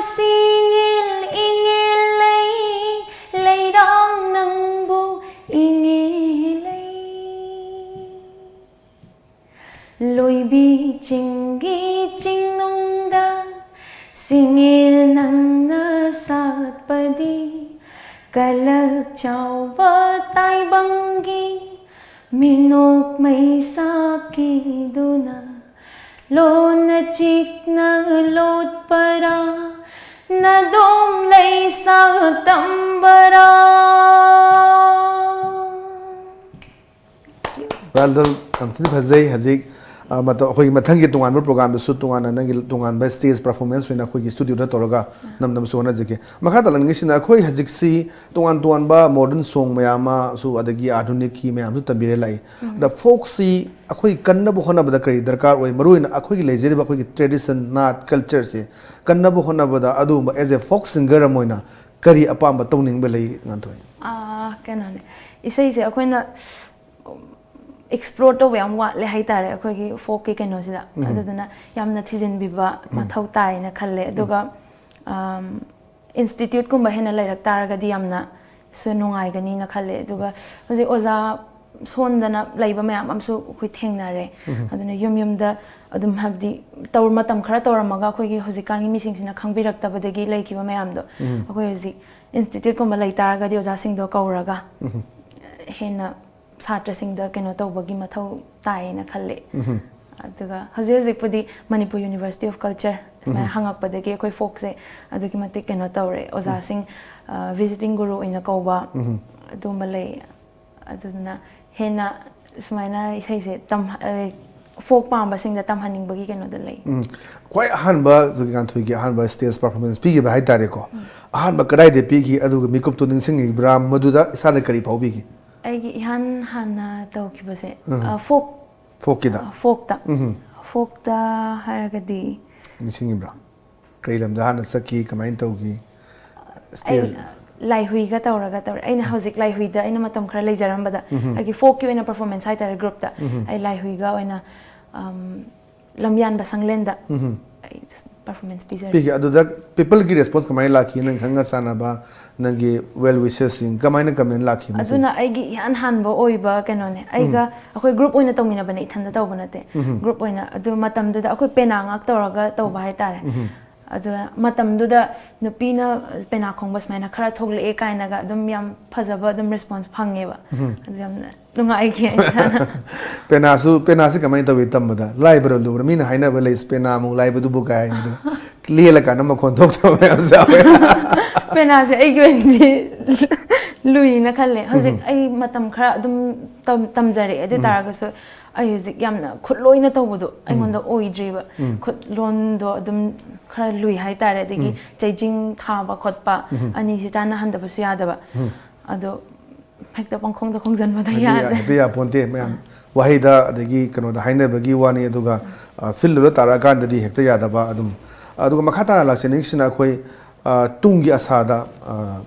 ꯁꯤꯉꯦꯜ ꯏꯉꯦꯜ ꯂꯩ, ꯂꯩꯔꯥꯡ ꯅꯪꯕꯨ ꯏꯉꯦꯜ ꯂꯩ꯫ ꯂꯣꯏꯕꯤ ꯆꯤꯡꯒꯤ ꯆꯤꯡꯅꯨꯡꯗ ꯁꯤꯡꯉꯦꯜ ꯅꯪꯅ ꯁꯥꯠꯄꯗꯤ ꯀꯂꯛ ꯆꯥꯎ ꯇꯥꯏꯕꯪꯒꯤ ꯃꯤꯅꯣꯛ ꯃꯩꯁꯥꯛꯀꯤꯗꯨꯅ ꯂꯣꯟꯅ ꯆꯤꯛꯅ ꯂꯣꯠꯄꯔꯥ, ꯅꯗꯣꯝ ꯂꯩꯁꯥ ꯇꯝꯕꯔꯥ꯫ Well done, ꯌꯥꯝ ꯊꯤꯅ ꯐꯖꯩ꯫ ꯍꯧꯖꯤꯛ ꯑ, ꯃꯇꯧ- ꯑꯩꯈꯣꯏꯒꯤ ꯃꯊꯪꯒꯤ ꯇꯣꯉꯥꯟꯕ ꯄ꯭ꯔꯣꯒꯥꯝꯗꯁꯨ ꯇꯣꯉꯥꯟꯅ ꯅꯪꯒꯤ ꯇꯣꯉꯥꯟꯕ ꯁ꯭ꯇꯦꯖ ꯄꯔꯐꯣꯔꯃꯦꯟꯁ ꯑꯣꯏꯅ ꯑꯩꯈꯣꯏꯒꯤ ꯁ꯭ꯇꯨꯗꯤꯑꯣꯗ ꯇꯧꯔꯒ ꯅꯝꯅꯕꯁꯨ ꯍꯣꯠꯅꯖꯒꯦ꯫ ꯃꯈꯥ ꯇꯥꯔꯛꯅꯤꯡꯉꯤꯁꯤꯅ ꯑꯩꯈꯣꯏ ꯍꯧꯖꯤꯛꯁꯤ ꯇꯣꯉꯥꯟ ꯇꯣꯉꯥꯟꯕ ꯃꯣꯗꯔꯟ ꯁꯣꯡ ꯃꯌꯥꯝ ꯑꯃꯁꯨ ꯑꯗꯒꯤ ꯑꯥꯙꯨꯅꯤꯛꯀꯤ ꯃꯌꯥꯝꯁꯨ ꯇꯝꯕꯤꯔꯦ ꯂꯥꯛꯏ꯫ ꯑꯗ ꯐꯣꯛꯁꯤ ꯑꯩꯈꯣꯏ ꯀꯟꯅꯕ ꯍꯣꯠꯅꯕꯗ ꯀꯔꯤ ꯗꯔꯀꯥꯔ ꯑꯣꯏ? ꯃꯔꯨꯑꯣꯏꯅ ꯑꯩꯈꯣꯏꯒꯤ ꯂꯩꯖꯔꯤꯕ ꯑꯩꯈꯣꯏꯒꯤ ꯇ꯭ꯔꯦꯗꯤꯁꯟ, ꯅꯥꯠ, ꯀꯜꯆꯔꯁꯦ ꯀꯟꯅꯕ ꯍꯣꯠꯅꯕꯗ ꯑꯗꯨꯒꯨꯝꯕ as a folk singer ꯑꯃ ꯑꯣꯏꯅ ꯀꯔꯤ ꯑꯄꯥꯝꯕ ꯇꯧꯅꯤꯡꯕ ꯂꯩ, ꯉꯥꯟꯊꯣꯏ? ꯑꯥ, ꯀꯩꯅꯣꯅꯦ, ꯏꯁꯩꯁꯦ ꯑꯩꯈꯣꯏꯅ ꯑꯦꯛꯁꯄ꯭ꯂꯣꯔ ꯇꯧꯕ ꯌꯥꯝ ꯋꯥꯠꯂꯦ ꯍꯥꯏꯇꯥꯔꯦ ꯑꯩꯈꯣꯏꯒꯤ ꯐꯣꯛꯀꯤ ꯀꯩꯅꯣꯁꯤꯗ꯫ ꯑꯗꯨꯗꯨꯅ ꯌꯥꯝꯅ ꯊꯤꯖꯤꯟꯕꯤꯕ ꯃꯊꯧ ꯇꯥꯏꯅ ꯈꯜꯂꯦ꯫ ꯑꯗꯨꯒ ꯏꯟꯁꯇꯤꯇ꯭ꯌꯨꯠꯀꯨꯝꯕ ꯍꯦꯟꯅ ꯂꯩꯔꯛ ꯇꯥꯔꯒꯗꯤ ꯌꯥꯝꯅꯁꯨ ꯅꯨꯡꯉꯥꯏꯒꯅꯤꯅ ꯈꯜꯂꯦ꯫ ꯑꯗꯨꯒ ꯍꯧꯖꯤꯛ ꯑꯣꯖꯥ ꯁꯣꯟꯗꯅ ꯂꯩꯕ ꯃꯌꯥꯝ ꯑꯃꯁꯨ ꯑꯩꯈꯣꯏ ꯊꯦꯡꯅꯔꯦ꯫ ꯑꯗꯨꯅ ꯌꯨꯝ ꯌꯨꯝꯗ ꯑꯗꯨꯝ, ꯍꯥꯏꯕꯗꯤ, ꯇꯧꯔ, ꯃꯇꯝ ꯈꯔ ꯇꯧꯔꯝꯃꯒ ꯑꯩꯈꯣꯏꯒꯤ ꯍꯧꯖꯤꯛꯀꯥꯟꯒꯤ ꯃꯤꯁꯤꯡꯁꯤꯅ ꯈꯪꯕꯤꯔꯛꯇꯕꯗꯒꯤ ꯂꯩꯈꯤꯕ ꯃꯌꯥꯝꯗꯣ ꯑꯩꯈꯣꯏ ꯍꯧꯖꯤꯛ ꯏꯟꯁꯇꯤꯇ꯭ꯌꯨꯠꯀꯨꯝꯕ ꯂꯩꯇꯥꯔꯒꯗꯤ ꯑꯣꯖꯥꯁꯤꯡꯗꯣ ꯀꯧꯔꯒ ꯍꯦꯟꯅ ꯁꯥꯇ꯭ꯔꯁꯤꯡꯗ ꯀꯩꯅꯣ ꯇꯧꯕꯒꯤ ꯃꯊꯧ ꯇꯥꯏꯌꯦꯅ ꯈꯜꯂꯦ꯫ ꯑꯗꯨꯒ ꯍꯧꯖꯤꯛ ꯍꯧꯖꯤꯛꯄꯨꯗꯤ ꯃꯅꯤꯄꯨꯔ ꯌꯨꯅꯤꯚꯔꯁꯤꯇꯤ ꯑꯣꯐ ꯀꯜꯆꯔ ꯁꯨꯃꯥꯏꯅ ꯍꯪꯉꯛꯄꯗꯒꯤ ꯑꯩꯈꯣꯏ ꯐꯣꯛꯁꯦ ꯑꯗꯨꯛꯀꯤ ꯃꯇꯤꯛ ꯀꯩꯅꯣ ꯇꯧꯔꯦ꯫ ꯑꯣꯖꯥꯁꯤꯡ, ꯚꯤꯖꯤꯇꯤꯡ ꯒꯨꯔꯨ ꯑꯣꯏꯅ ꯀꯧꯕ, ꯑꯗꯨꯒꯨꯝꯕ ꯂꯩ꯫ ꯑꯗꯨꯗꯨꯅ ꯍꯦꯟꯅ ꯁꯨꯃꯥꯏꯅ ꯏꯁꯩꯁꯦ ꯇꯝ-, ꯐꯣꯛ ꯄꯥꯝꯕꯁꯤꯡꯗ ꯇꯝꯍꯟꯅꯤꯡꯕꯒꯤ ꯀꯩꯅꯣꯗ ꯂꯩ꯫ ꯎꯝ꯫ ꯈ꯭ꯋꯥꯏ ꯑꯍꯥꯟꯕ ꯉꯥꯟꯊꯣꯏꯒꯤ ꯑꯍꯥꯟꯕ ꯁ꯭ꯇꯦꯖ ꯄꯔꯐꯣꯔꯃꯦꯟꯁ ꯄꯤꯈꯤꯕ ꯍꯥꯏꯇꯥꯔꯦꯀꯣ, ꯑꯍꯥꯟꯕ ꯀꯗꯥꯏꯗ ꯄꯤꯈꯤ? ꯑꯗꯨꯒ ꯃꯤꯀꯨꯞꯇꯣ ꯅꯤꯡꯁꯤꯡꯉꯤꯕ꯭ꯔꯥ? ꯃꯗꯨꯗ ꯏꯁꯥꯗ ꯀꯔꯤ ꯐꯥꯎꯕꯤꯈꯤ? ꯑꯩꯒꯤ ꯏꯍꯥꯟ ꯍꯥꯟꯅ ꯇꯧꯈꯤꯕꯁꯦ, ꯑ, ꯐꯣꯛ ꯐꯣꯛꯀꯤꯗ? ꯐꯣꯛꯇ꯫ ꯐꯣꯛꯇ ꯍꯥꯏꯔꯒꯗꯤ ꯅꯤꯡꯁꯤꯡꯉꯤꯕ꯭ꯔꯥ? ꯀꯔꯤ ꯂꯝꯗ ꯍꯥꯟꯅ ꯆꯠꯈꯤ? ꯀꯃꯥꯏꯅ ꯇꯧꯈꯤ? ꯑꯩ ꯂꯥꯏꯍꯨꯏꯒ ꯇꯧꯔꯒ ꯇꯧꯔꯦ꯫ ꯑꯩꯅ ꯍꯧꯖꯤꯛ ꯂꯥꯏꯍꯨꯏꯗ ꯑꯩꯅ ꯃꯇꯝ ꯈꯔ ꯂꯩꯖꯔꯝꯕꯗ, ꯑꯩꯒꯤ ꯐꯣꯛꯀꯤ ꯑꯣꯏꯅ ꯄꯔꯐꯣꯔꯃꯦꯟꯁ ꯍꯥꯏꯇꯥꯔꯦ, ꯒ꯭ꯔꯨꯞꯇ ꯑꯩ ꯂꯥꯏꯍꯨꯏꯒ ꯑꯣꯏꯅ, ꯑꯝ, ꯂꯝꯌꯥꯟꯕ ꯁꯪꯂꯦꯟꯗ ꯑꯩ ꯄꯔꯐꯣꯔꯃꯦꯟꯁ ꯄꯤꯖꯔꯦ꯫ ꯄꯤꯈꯤ꯫ ꯑꯗꯨꯗ ꯄꯤꯄꯜꯒꯤ ꯔꯦꯁꯄꯣꯟꯁ ꯀꯃꯥꯏꯅ ꯂꯥꯛꯈꯤ? ꯅꯪ ꯈꯪꯅ ꯆꯥꯟꯅꯕ, ꯅꯪꯒꯤ ꯋꯦꯜ ꯋꯤꯁꯔꯁꯤꯡ ꯀꯃꯥꯏꯅ ꯀꯃꯦꯟ ꯂꯥꯛꯈꯤ ꯃꯗꯨ? ꯑꯗꯨꯅ ꯑꯩꯒꯤ ꯏꯍꯥꯟ ꯍꯥꯟꯕ ꯑꯣꯏꯕ ꯀꯩꯅꯣꯅꯦ꯫ ꯑꯩꯒ ꯑꯩꯈꯣꯏ ꯒ꯭ꯔꯨꯞ ꯑꯣꯏꯅ ꯇꯧꯃꯤꯟꯅꯕꯅꯦ, ꯏꯊꯟꯗ ꯇꯧꯕ ꯅꯠꯇꯦ꯫ ꯒ꯭ꯔꯨꯞ ꯑꯣꯏꯅ, ꯑꯗꯨ ꯃꯇꯝꯗꯨꯗ ꯑꯩꯈꯣꯏ ꯄꯦꯅꯥ ꯉꯥꯛ ꯇꯧꯔꯒ ꯇꯧꯕ ꯍꯥꯏꯇꯥꯔꯦ꯫ ꯑꯗꯨꯒ ꯃꯇꯝꯗꯨꯗ ꯅꯨꯄꯤꯅ ꯄꯦꯅꯥ ꯈꯣꯡꯕ ꯁꯨꯃꯥꯏꯅ ꯈꯔ ꯊꯣꯛꯂꯛꯑꯦ ꯀꯥꯏꯅꯒ ꯑꯗꯨꯝ ꯌꯥꯝ ꯐꯖꯕ ꯑꯗꯨꯝ ꯔꯦꯁꯄꯣꯟꯁ ꯐꯪꯉꯦꯕ꯫ ꯑꯗꯨ ꯌꯥꯝꯅ ꯅꯨꯡꯉꯥꯏꯈꯤ ꯏꯁꯥꯅ꯫ ꯄꯦꯅꯥꯁꯨ ꯄꯦꯅꯥꯁꯤ ꯀꯃꯥꯏꯅ ꯇꯧꯏ ꯇꯝꯕꯗ? ꯂꯥꯏꯕ꯭ꯔꯥ ꯂꯨꯕ꯭ꯔꯥ? ꯃꯤꯅ ꯍꯥꯏꯅꯕ ꯂꯩ, "ꯄꯦꯅꯥꯃꯨꯛ ꯂꯥꯏꯕꯗꯨꯕꯨ" ꯀꯥꯏ ꯍꯥꯏꯗꯅ꯫ ꯂꯦꯜꯂꯀꯥꯟꯗ ꯃꯈꯣꯟ ꯊꯣꯛꯇꯕ ꯃꯌꯥꯝꯁꯨ ꯌꯥꯎꯋꯦ꯫ ꯄꯦꯅꯥꯁꯦ ꯑꯩꯒꯤ ꯑꯣꯏꯅꯗꯤ ꯂꯨꯏꯅ ꯈꯜꯂꯦ꯫ ꯍꯧꯖꯤꯛ ꯑꯩ ꯃꯇꯝ ꯈꯔ ꯑꯗꯨꯝ ꯇꯝ- ꯇꯝꯖꯔꯛꯑꯦ꯫ ꯑꯗꯨ ꯑꯣꯏ ꯇꯥꯔꯒꯁꯨ ꯑꯩ ꯍꯧꯖꯤꯛ ꯌꯥꯝꯅ ꯈꯨꯠꯂꯣꯏꯅ ꯇꯧꯕꯗꯣ ꯑꯩꯉꯣꯟꯗ ꯑꯣꯏꯗ꯭ꯔꯤꯕ꯫ ꯈꯨꯠꯂꯣꯟꯗꯣ ꯑꯗꯨꯝ ꯈꯔ ꯂꯨꯏ ꯍꯥꯏꯇꯥꯔꯦ꯫ ꯑꯗꯒꯤ ꯆꯩꯖꯤꯡ ꯊꯥꯕ ꯈꯣꯠꯄ, ꯑꯅꯤꯁꯤ ꯆꯥꯟꯅꯍꯟꯗꯕꯁꯨ ꯌꯥꯗꯕ꯫ ꯑꯗꯣ ꯍꯦꯛꯇ ꯄꯪꯈꯣꯡꯗ ꯈꯣꯡꯖꯟꯕꯗꯣ ꯍꯦꯛꯇ ꯌꯥ- ꯌꯥꯗꯦ꯫ ꯍꯦꯛꯇ ꯌꯥꯄꯣꯟꯇꯦ ꯃꯌꯥꯝ꯫ ꯋꯥꯍꯩꯗ ꯑꯗꯒꯤ ꯀꯩꯅꯣꯗ ꯍꯥꯏꯅꯕꯒꯤ ꯋꯥꯅꯤ, ꯑꯗꯨꯒ, ꯑ, ꯐꯤꯜꯗꯨꯗ ꯇꯥꯔꯛꯑꯀꯥꯟꯗꯗꯤ ꯍꯦꯛꯇ ꯌꯥꯗꯕ ꯑꯗꯨꯝ꯫ ꯑꯗꯨꯒ ꯃꯈꯥ ꯇꯥꯅ ꯂꯥꯛꯆꯅꯤꯡꯁꯤꯅ ꯑꯩꯈꯣꯏ, ꯑ, ꯇꯨꯡꯒꯤ ꯑꯁꯥꯗ, ꯑ,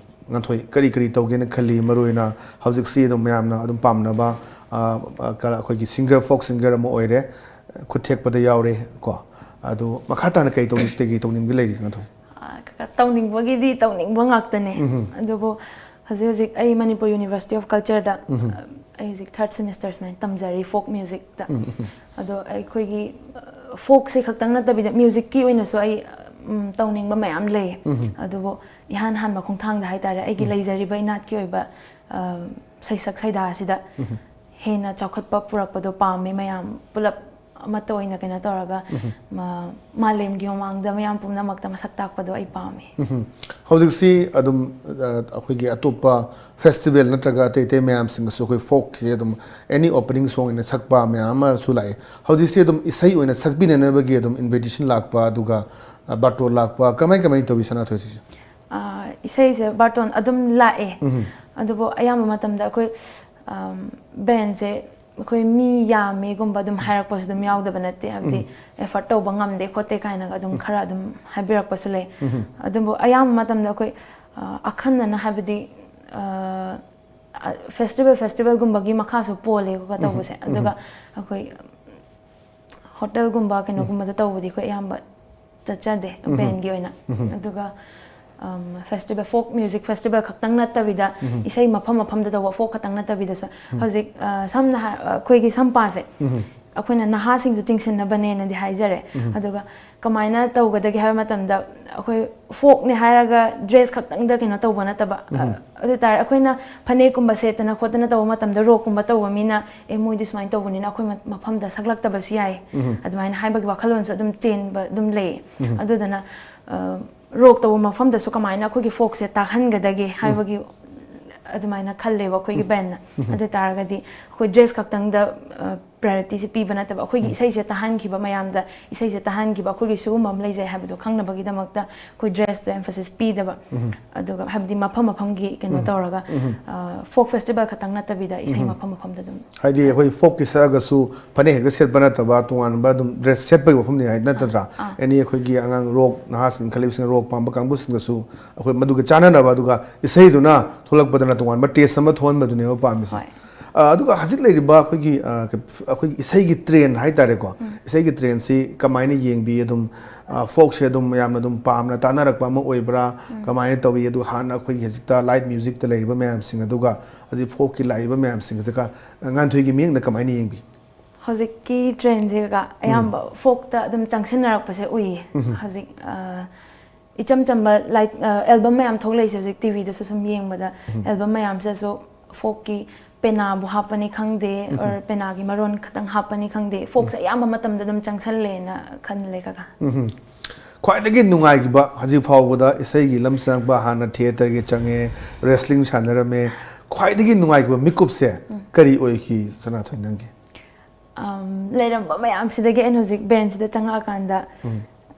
ꯉꯥꯟꯊꯣꯏ ꯀꯔꯤ ꯀꯔꯤ ꯇꯧꯒꯦꯅ ꯈꯜꯂꯤ? ꯃꯔꯨꯑꯣꯏꯅ ꯍꯧꯖꯤꯛꯁꯤ ꯑꯗꯨꯝ ꯃꯌꯥꯝꯅ ꯑꯗꯨꯝ ꯄꯥꯝꯅꯕ, ꯑ, ꯑ, ꯀ-, ꯑꯩꯈꯣꯏꯒꯤ ꯁꯤꯡꯒꯔ, ꯐꯣꯛ ꯁꯤꯡꯒꯔ ꯑꯃ ꯑꯣꯏꯔꯦ, ꯈꯨꯠ ꯊꯦꯛꯄꯗ ꯌꯥꯎꯔꯦ ꯀꯣ꯫ ꯑꯗꯣ ꯃꯈꯥ ꯇꯥꯅ ꯀꯩ ꯇꯧꯅꯤꯡ-, ꯀꯩꯀꯩ ꯇꯧꯅꯤꯡꯕ ꯂꯩꯔꯤ, ꯉꯥꯟꯊꯣꯏ? ꯑ, ꯀ-, ꯇꯧꯅꯤꯡꯕꯒꯤꯗꯤ ꯇꯧꯅꯤꯡꯕ ꯉꯥꯛꯇꯅꯦ꯫ ꯑꯗꯨꯕꯨ ꯍꯧꯖꯤꯛ ꯍꯧꯖꯤꯛ ꯑꯩ ꯃꯅꯤꯄꯨꯔ ꯌꯨꯅꯤꯚꯔꯁꯤꯇꯤ ꯑꯣꯐ ꯀꯜꯆꯔꯗ, ꯑ, ꯑꯩ ꯍꯧꯖꯤꯛ ꯊꯥꯔꯠ ꯁꯦꯃꯤꯁꯇꯔ ꯁꯨꯃꯥꯏꯅ ꯇꯝꯖꯔꯤ ꯐꯣꯛ ꯃ꯭ꯌꯨꯖꯤꯛꯇ꯫ ꯑꯗꯣ ꯑꯩꯈꯣꯏꯒꯤ, ꯑ, ꯐꯣꯛꯁꯦ ꯈꯛꯇꯪ ꯅꯠꯇꯕꯤꯗ ꯃ꯭ꯌꯨꯖꯤꯛꯀꯤ ꯑꯣꯏꯅꯁꯨ ꯑꯩ, ꯎꯝ, ꯇꯧꯅꯤꯡꯕ ꯃꯌꯥꯝ ꯂꯩ꯫ ꯑꯗꯨꯕꯨ ꯏꯍꯥꯟ ꯍꯥꯟꯕ ꯈꯣꯡꯊꯥꯡꯗ ꯍꯥꯏꯇꯥꯔꯦ, ꯑꯩꯒꯤ ꯂꯩꯖꯔꯤꯕ ꯏꯅꯥꯠꯀꯤ ꯑꯣꯏꯕ, ꯑ, ꯁꯩꯁꯛ ꯁꯩꯗꯥ ꯑꯁꯤꯗ ꯍꯦꯟꯅ ꯆꯥꯎꯈꯠꯄ ꯄꯨꯔꯛꯄꯗꯣ ꯄꯥꯝꯃꯤ꯫ ꯃꯌꯥꯝ ꯄꯨꯂꯞ ꯑꯃꯠꯇ ꯑꯣꯏꯅ ꯀꯩꯅꯣ ꯇꯧꯔꯒ, ꯃ-, ꯃꯥꯂꯦꯝꯒꯤ ꯃꯃꯥꯡꯗ ꯃꯌꯥꯝ ꯄꯨꯝꯅꯃꯛꯇ ꯃꯁꯛ ꯇꯥꯛꯄꯗꯣ ꯑꯩ ꯄꯥꯝꯃꯤ꯫ ꯍꯧꯖꯤꯛꯁꯤ ꯑꯗꯨꯝ, ꯑ, ꯑꯩꯈꯣꯏꯒꯤ ꯑꯇꯣꯞꯄ ꯐꯦꯁꯇꯤꯚꯦꯜ ꯅꯠꯇ꯭ꯔꯒ ꯑꯇꯩ ꯑꯇꯩ ꯃꯌꯥꯝꯁꯤꯡꯗꯁꯨ ꯑꯩꯈꯣꯏ ꯐꯣꯛꯁꯦ ꯑꯗꯨꯝ ꯑꯦꯅꯤ ꯑꯣꯄꯅꯤꯡ ꯁꯣꯡ ꯑꯣꯏꯅ ꯁꯛꯄ ꯃꯌꯥꯝ ꯑꯃꯁꯨ ꯂꯥꯛꯑꯦ꯫ ꯍꯧꯖꯤꯛꯁꯤ ꯑꯗꯨꯝ ꯏꯁꯩ ꯑꯣꯏꯅ ꯁꯛꯄꯤꯅꯅꯕꯒꯤ ꯑꯗꯨꯝ ꯏꯟꯚꯤꯇꯦꯁꯟ ꯂꯥꯛꯄ, ꯑꯗꯨꯒ, ꯑ, ꯕꯥꯔꯇꯣꯟ ꯂꯥꯛꯄ, ꯀꯃꯥꯏ ꯀꯃꯥꯏ ꯇꯧꯏ ꯁꯅꯥꯊꯣꯏ ꯁꯤꯁꯦ? ꯑ, ꯏꯁꯩꯁꯦ ꯕꯥꯔꯇꯣꯟ ꯑꯗꯨꯝ ꯂꯥꯛꯑꯦ꯫ ꯑꯗꯨꯕꯨ ꯑꯌꯥꯝꯕ ꯃꯇꯝꯗ ꯑꯩꯈꯣꯏ, ꯑꯝ, ꯕꯦꯟꯁꯦ ꯑꯩꯈꯣꯏ ꯃꯤ ꯌꯥꯝꯃꯦꯒꯨꯝꯕ ꯑꯗꯨꯝ ꯍꯥꯏꯔꯛꯄꯁꯨ ꯑꯗꯨꯝ ꯌꯥꯎꯗꯕ ꯅꯠꯇꯦ, ꯍꯥꯏꯕꯗꯤ ꯑꯦꯐꯔꯠ ꯇꯧꯕ ꯉꯝꯗꯦ ꯈꯣꯠꯇꯦ ꯀꯥꯏꯅꯒ ꯑꯗꯨꯝ ꯈꯔ ꯑꯗꯨꯝ ꯍꯥꯏꯕꯤꯔꯛꯄꯁꯨ ꯂꯩ꯫ ꯑꯗꯨꯕꯨ ꯑꯌꯥꯝꯕ ꯃꯇꯝꯗ ꯑꯩꯈꯣꯏ, ꯑ, ꯑꯈꯟꯅꯅ ꯍꯥꯏꯕꯗꯤ, ꯑ, ꯑ, ꯐꯦꯁꯇꯤꯚꯦꯜ, ꯐꯦꯁꯇꯤꯚꯦꯜꯒꯨꯝꯕꯒꯤ ꯃꯈꯥꯁꯨ ꯄꯣꯜꯂꯦꯀꯣ ꯇꯧꯕꯁꯦ꯫ ꯑꯗꯨꯒ ꯑꯩꯈꯣꯏ ꯍꯣꯇꯦꯜꯒꯨꯝꯕ ꯀꯩꯅꯣꯒꯨꯝꯕꯗ ꯇꯧꯕꯗꯤ ꯑꯩꯈꯣꯏ ꯑꯌꯥꯝꯕ ꯆꯠꯆꯗꯦ, ꯕꯦꯟꯒꯤ ꯑꯣꯏꯅ꯫ ꯑꯗꯨꯒ, ꯑꯝ, ꯐꯦꯁꯇꯤꯚꯦꯜ, ꯐꯣꯛ ꯃ꯭ꯌꯨꯖꯤꯛ ꯐꯦꯁꯇꯤꯚꯦꯜ ꯈꯛꯇꯪ ꯅꯠꯇꯕꯤꯗ ꯏꯁꯩ ꯃꯐꯝ ꯃꯐꯝꯗ ꯇꯧꯕ, ꯐꯣꯛ ꯈꯛꯇꯪ ꯅꯠꯇꯕꯤꯗꯁꯨ ꯍꯧꯖꯤꯛ, ꯑ, ꯁꯝꯅ ꯍꯥꯏ, ꯑꯩꯈꯣꯏꯒꯤ ꯁꯝꯄꯥꯁꯦ, ꯑꯩꯈꯣꯏꯅ ꯅꯍꯥꯁꯤꯡꯁꯨ ꯆꯤꯡꯁꯤꯟꯅꯕꯅꯦꯅꯗꯤ ꯍꯥꯏꯖꯔꯦ꯫ ꯑꯗꯨꯒ ꯀꯃꯥꯏꯅ ꯇꯧꯒꯗꯒꯦ ꯍꯥꯏꯕ ꯃꯇꯝꯗ, ꯑꯩꯈꯣꯏ ꯐꯣꯛꯅꯦ ꯍꯥꯏꯔꯒ ꯗ꯭ꯔꯦꯁ ꯈꯛꯇꯪꯗ ꯀꯩꯅꯣ ꯇꯧꯕ ꯅꯠꯇꯕ, ꯑꯗꯨ ꯇꯥꯔꯦ ꯑꯩꯈꯣꯏꯅ ꯐꯅꯦꯛꯀꯨꯝꯕ ꯁꯦꯠꯇꯅ ꯈꯣꯠꯇꯅ ꯇꯧꯕ ꯃꯇꯝꯗ ꯔꯣꯛꯀꯨꯝꯕ ꯇꯧꯕ ꯃꯤꯅ, "ꯑꯦ, ꯃꯣꯏꯗꯤ ꯁꯨꯃꯥꯏꯅ ꯇꯧꯕꯅꯤꯅ ꯑꯩꯈꯣꯏ ꯃ- ꯃꯐꯝꯗ ꯁꯛꯂꯛꯇꯕꯁꯨ ꯌꯥꯏ", ꯑꯗꯨꯃꯥꯏꯅ ꯍꯥꯏꯕꯒꯤ ꯋꯥꯈꯜꯂꯣꯟꯁꯨ ꯑꯗꯨꯝ ꯆꯦꯟꯕ ꯑꯗꯨꯝ ꯂꯩꯌꯦ꯫ ꯑꯗꯨꯗꯨꯅ, ꯑ, ꯔꯣꯛ ꯇꯧꯕ ꯃꯐꯝꯗꯁꯨ ꯀꯃꯥꯏꯅ ꯑꯩꯈꯣꯏꯒꯤ ꯐꯣꯛꯁꯦ ꯇꯥꯍꯟꯒꯗꯒꯦ ꯍꯥꯏꯕꯒꯤ ꯑꯗꯨꯃꯥꯏꯅ ꯈꯜꯂꯦꯕ ꯑꯩꯈꯣꯏꯒꯤ ꯕꯦꯟꯅ꯫ ꯑꯗꯨ ꯑꯣꯏ ꯇꯥꯔꯒꯗꯤ ꯑꯩꯈꯣꯏ ꯗ꯭ꯔꯦꯁ ꯈꯛꯇꯪꯗ, ꯑ, ꯄ꯭ꯔꯥꯏꯌꯣꯔꯤꯇꯤꯁꯦ ꯄꯤꯕ ꯅꯠꯇꯕ, ꯑꯩꯈꯣꯏꯒꯤ ꯏꯁꯩꯁꯦ ꯇꯥꯍꯟꯈꯤꯕ, ꯃꯌꯥꯝꯗ ꯏꯁꯩꯁꯦ ꯇꯥꯍꯟꯈꯤꯕ, ꯑꯩꯈꯣꯏꯒꯤ ꯁꯤꯒꯨꯝꯕ ꯑꯃ ꯂꯩꯖꯩ ꯍꯥꯏꯕꯗꯣ ꯈꯪꯅꯕꯒꯤꯗꯃꯛꯇ ꯑꯩꯈꯣꯏ ꯗ꯭ꯔꯦꯁꯇ ꯑꯦꯝꯐꯁꯤꯁ ꯄꯤꯗꯕ꯫ ꯑꯗꯨꯒ ꯍꯥꯏꯕꯗꯤ ꯃꯐꯝ ꯃꯐꯝꯒꯤ ꯀꯩꯅꯣ ꯇꯧꯔꯒ, ꯐꯣꯛ ꯐꯦꯁꯇꯤꯚꯦꯜ ꯈꯛꯇꯪ ꯅꯠꯇꯕꯤꯗ ꯏꯁꯩ ꯃꯐꯝ ꯃꯐꯝꯗ ꯑꯗꯨꯝ ꯍꯥꯏꯗꯤ ꯑꯩꯈꯣꯏ ꯐꯣꯛꯀꯤ ꯁꯛꯑꯒꯁꯨ ꯐꯅꯦꯛ ꯍꯦꯛꯇ ꯁꯦꯠꯄ ꯅꯠꯇꯕ, ꯇꯣꯉꯥꯟꯕ ꯑꯗꯨꯝ ꯗ꯭ꯔꯦꯁ ꯁꯦꯠꯄꯒꯤ ꯋꯥꯐꯝꯅꯤ ꯍꯥꯏ ꯅꯠꯇ꯭ꯔꯥ? ꯑꯥ꯫ ꯑꯦꯅꯤ ꯑꯩꯈꯣꯏꯒꯤ ꯑꯉꯥꯡ ꯔꯣꯛ ꯅꯍꯥꯁꯤꯡ ꯈꯜꯂꯤꯕꯁꯤꯡ, ꯔꯣꯛ ꯄꯥꯝꯕ ꯀꯥꯡꯕꯨꯁꯤꯡꯗꯁꯨ ꯑꯩꯈꯣꯏ ꯃꯗꯨꯒ ꯆꯥꯟꯅꯅꯕ, ꯑꯗꯨꯒ ꯏꯁꯩꯗꯨꯅ ꯊꯣꯛꯂꯛꯄꯗꯅ ꯇꯣꯉꯥꯟꯕ ꯇꯦꯁ ꯑꯃ ꯊꯣꯛꯍꯟꯕꯗꯨꯅꯦꯕ ꯄꯥꯝꯃꯤꯁꯦ꯫ ꯍꯣꯏ꯫ ꯑ, ꯑꯗꯨꯒ ꯍꯧꯖꯤꯛ ꯂꯩꯔꯤꯕ ꯑꯩꯈꯣꯏꯒꯤ, ꯑ, ꯀ- ꯑꯩꯈꯣꯏꯒꯤ ꯏꯁꯩꯒꯤ ꯇ꯭ꯔꯦꯟ ꯍꯥꯏꯇꯥꯔꯦꯀꯣ, ꯏꯁꯩꯒꯤ ꯇ꯭ꯔꯦꯟꯁꯤ ꯀꯃꯥꯏꯅ ꯌꯦꯡꯕꯤ? ꯑꯗꯨꯝ, ꯑ, ꯐꯣꯛꯁꯦ ꯑꯗꯨꯝ ꯌꯥꯝꯅ ꯑꯗꯨꯝ ꯄꯥꯝꯅ ꯇꯥꯅꯔꯛꯄ ꯑꯃ ꯑꯣꯏꯕ꯭ꯔꯥ? ꯀꯃꯥꯏꯅ ꯇꯧꯏ? ꯑꯗꯨꯒ ꯍꯥꯟꯅ ꯑꯩꯈꯣꯏꯒꯤ ꯍꯧꯖꯤꯛꯇ ꯂꯥꯏꯠ ꯃ꯭ꯌꯨꯖꯤꯛꯇ ꯂꯩꯔꯤꯕ ꯃꯌꯥꯝꯁꯤꯡ ꯑꯗꯨꯒ ꯍꯧꯖꯤꯛ ꯐꯣꯛꯀꯤ ꯂꯥꯛꯏꯕ ꯃꯌꯥꯝꯁꯤꯡꯁꯤꯒ, ꯑ, ꯉꯥꯟꯊꯣꯏꯒꯤ ꯃꯤꯠꯌꯦꯡꯗ ꯀꯃꯥꯏꯅ ꯌꯦꯡꯕꯤ? ꯍꯧꯖꯤꯛꯀꯤ ꯇ꯭ꯔꯦꯟꯁꯤꯒ ꯑꯌꯥꯝꯕ ꯐꯣꯛꯇ ꯑꯗꯨꯝ ꯆꯪꯁꯤꯟꯅꯔꯛꯄꯁꯦ ꯎꯏꯌꯦ꯫ ꯍꯧꯖꯤꯛ, ꯑ, ꯏꯆꯝ ꯆꯝꯕ, ꯂꯥꯏꯛ, ꯑ, ꯑꯦꯜꯕꯝ ꯃꯌꯥꯝ ꯊꯣꯛꯂꯛꯏꯁꯦ ꯍꯧꯖꯤꯛ ꯇꯤꯚꯤꯗꯁꯨ ꯁꯨꯝ ꯌꯦꯡꯕꯗ, ꯑꯦꯜꯕꯝ ꯃꯌꯥꯝꯁꯤꯗꯁꯨ ꯐꯣꯛꯀꯤ ꯄꯦꯅꯥꯕꯨ ꯍꯥꯞꯄꯅꯤ ꯈꯪꯗꯦ, or ꯄꯦꯅꯥꯒꯤ ꯃꯔꯣꯟ ꯈꯛꯇꯪ ꯍꯥꯞꯄꯅꯤ ꯈꯪꯗꯦ, ꯐꯣꯛꯁꯦ ꯑꯌꯥꯝꯕ ꯃꯇꯝꯗ ꯑꯗꯨꯝ ꯆꯪꯁꯜꯂꯦꯅ ꯈꯜꯂꯦ ꯀꯀꯥ꯫ ꯎꯝ꯫ ꯈ꯭ꯋꯥꯏꯗꯒꯤ ꯅꯨꯡꯉꯥꯏꯈꯤꯕ ꯍꯧꯖꯤꯛ ꯐꯥꯎꯕꯗ ꯏꯁꯩꯒꯤ ꯂꯝ ꯆꯪꯉꯛꯄ, ꯍꯥꯟꯅ ꯊꯤꯌꯦꯇꯔꯒꯤ ꯆꯪꯉꯦ, ꯔꯦꯁꯂꯤꯡ ꯁꯥꯟꯅꯔꯝꯃꯦ, ꯈ꯭ꯋꯥꯏꯗꯒꯤ ꯅꯨꯡꯉꯥꯏꯈꯤꯕ ꯃꯤꯀꯨꯞꯁꯦ ꯀꯔꯤ ꯑꯣꯏꯈꯤ, ꯁꯅꯥꯊꯣꯏ, ꯅꯪꯒꯤ? ꯑꯝ, ꯂꯩꯔꯝꯕ ꯃꯌꯥꯝꯁꯤꯗꯒꯤ ꯑꯩꯅ ꯍꯧꯖꯤꯛ ꯕꯦꯟꯁꯤꯗ ꯆꯪꯉꯛꯑꯀꯥꯟꯗ,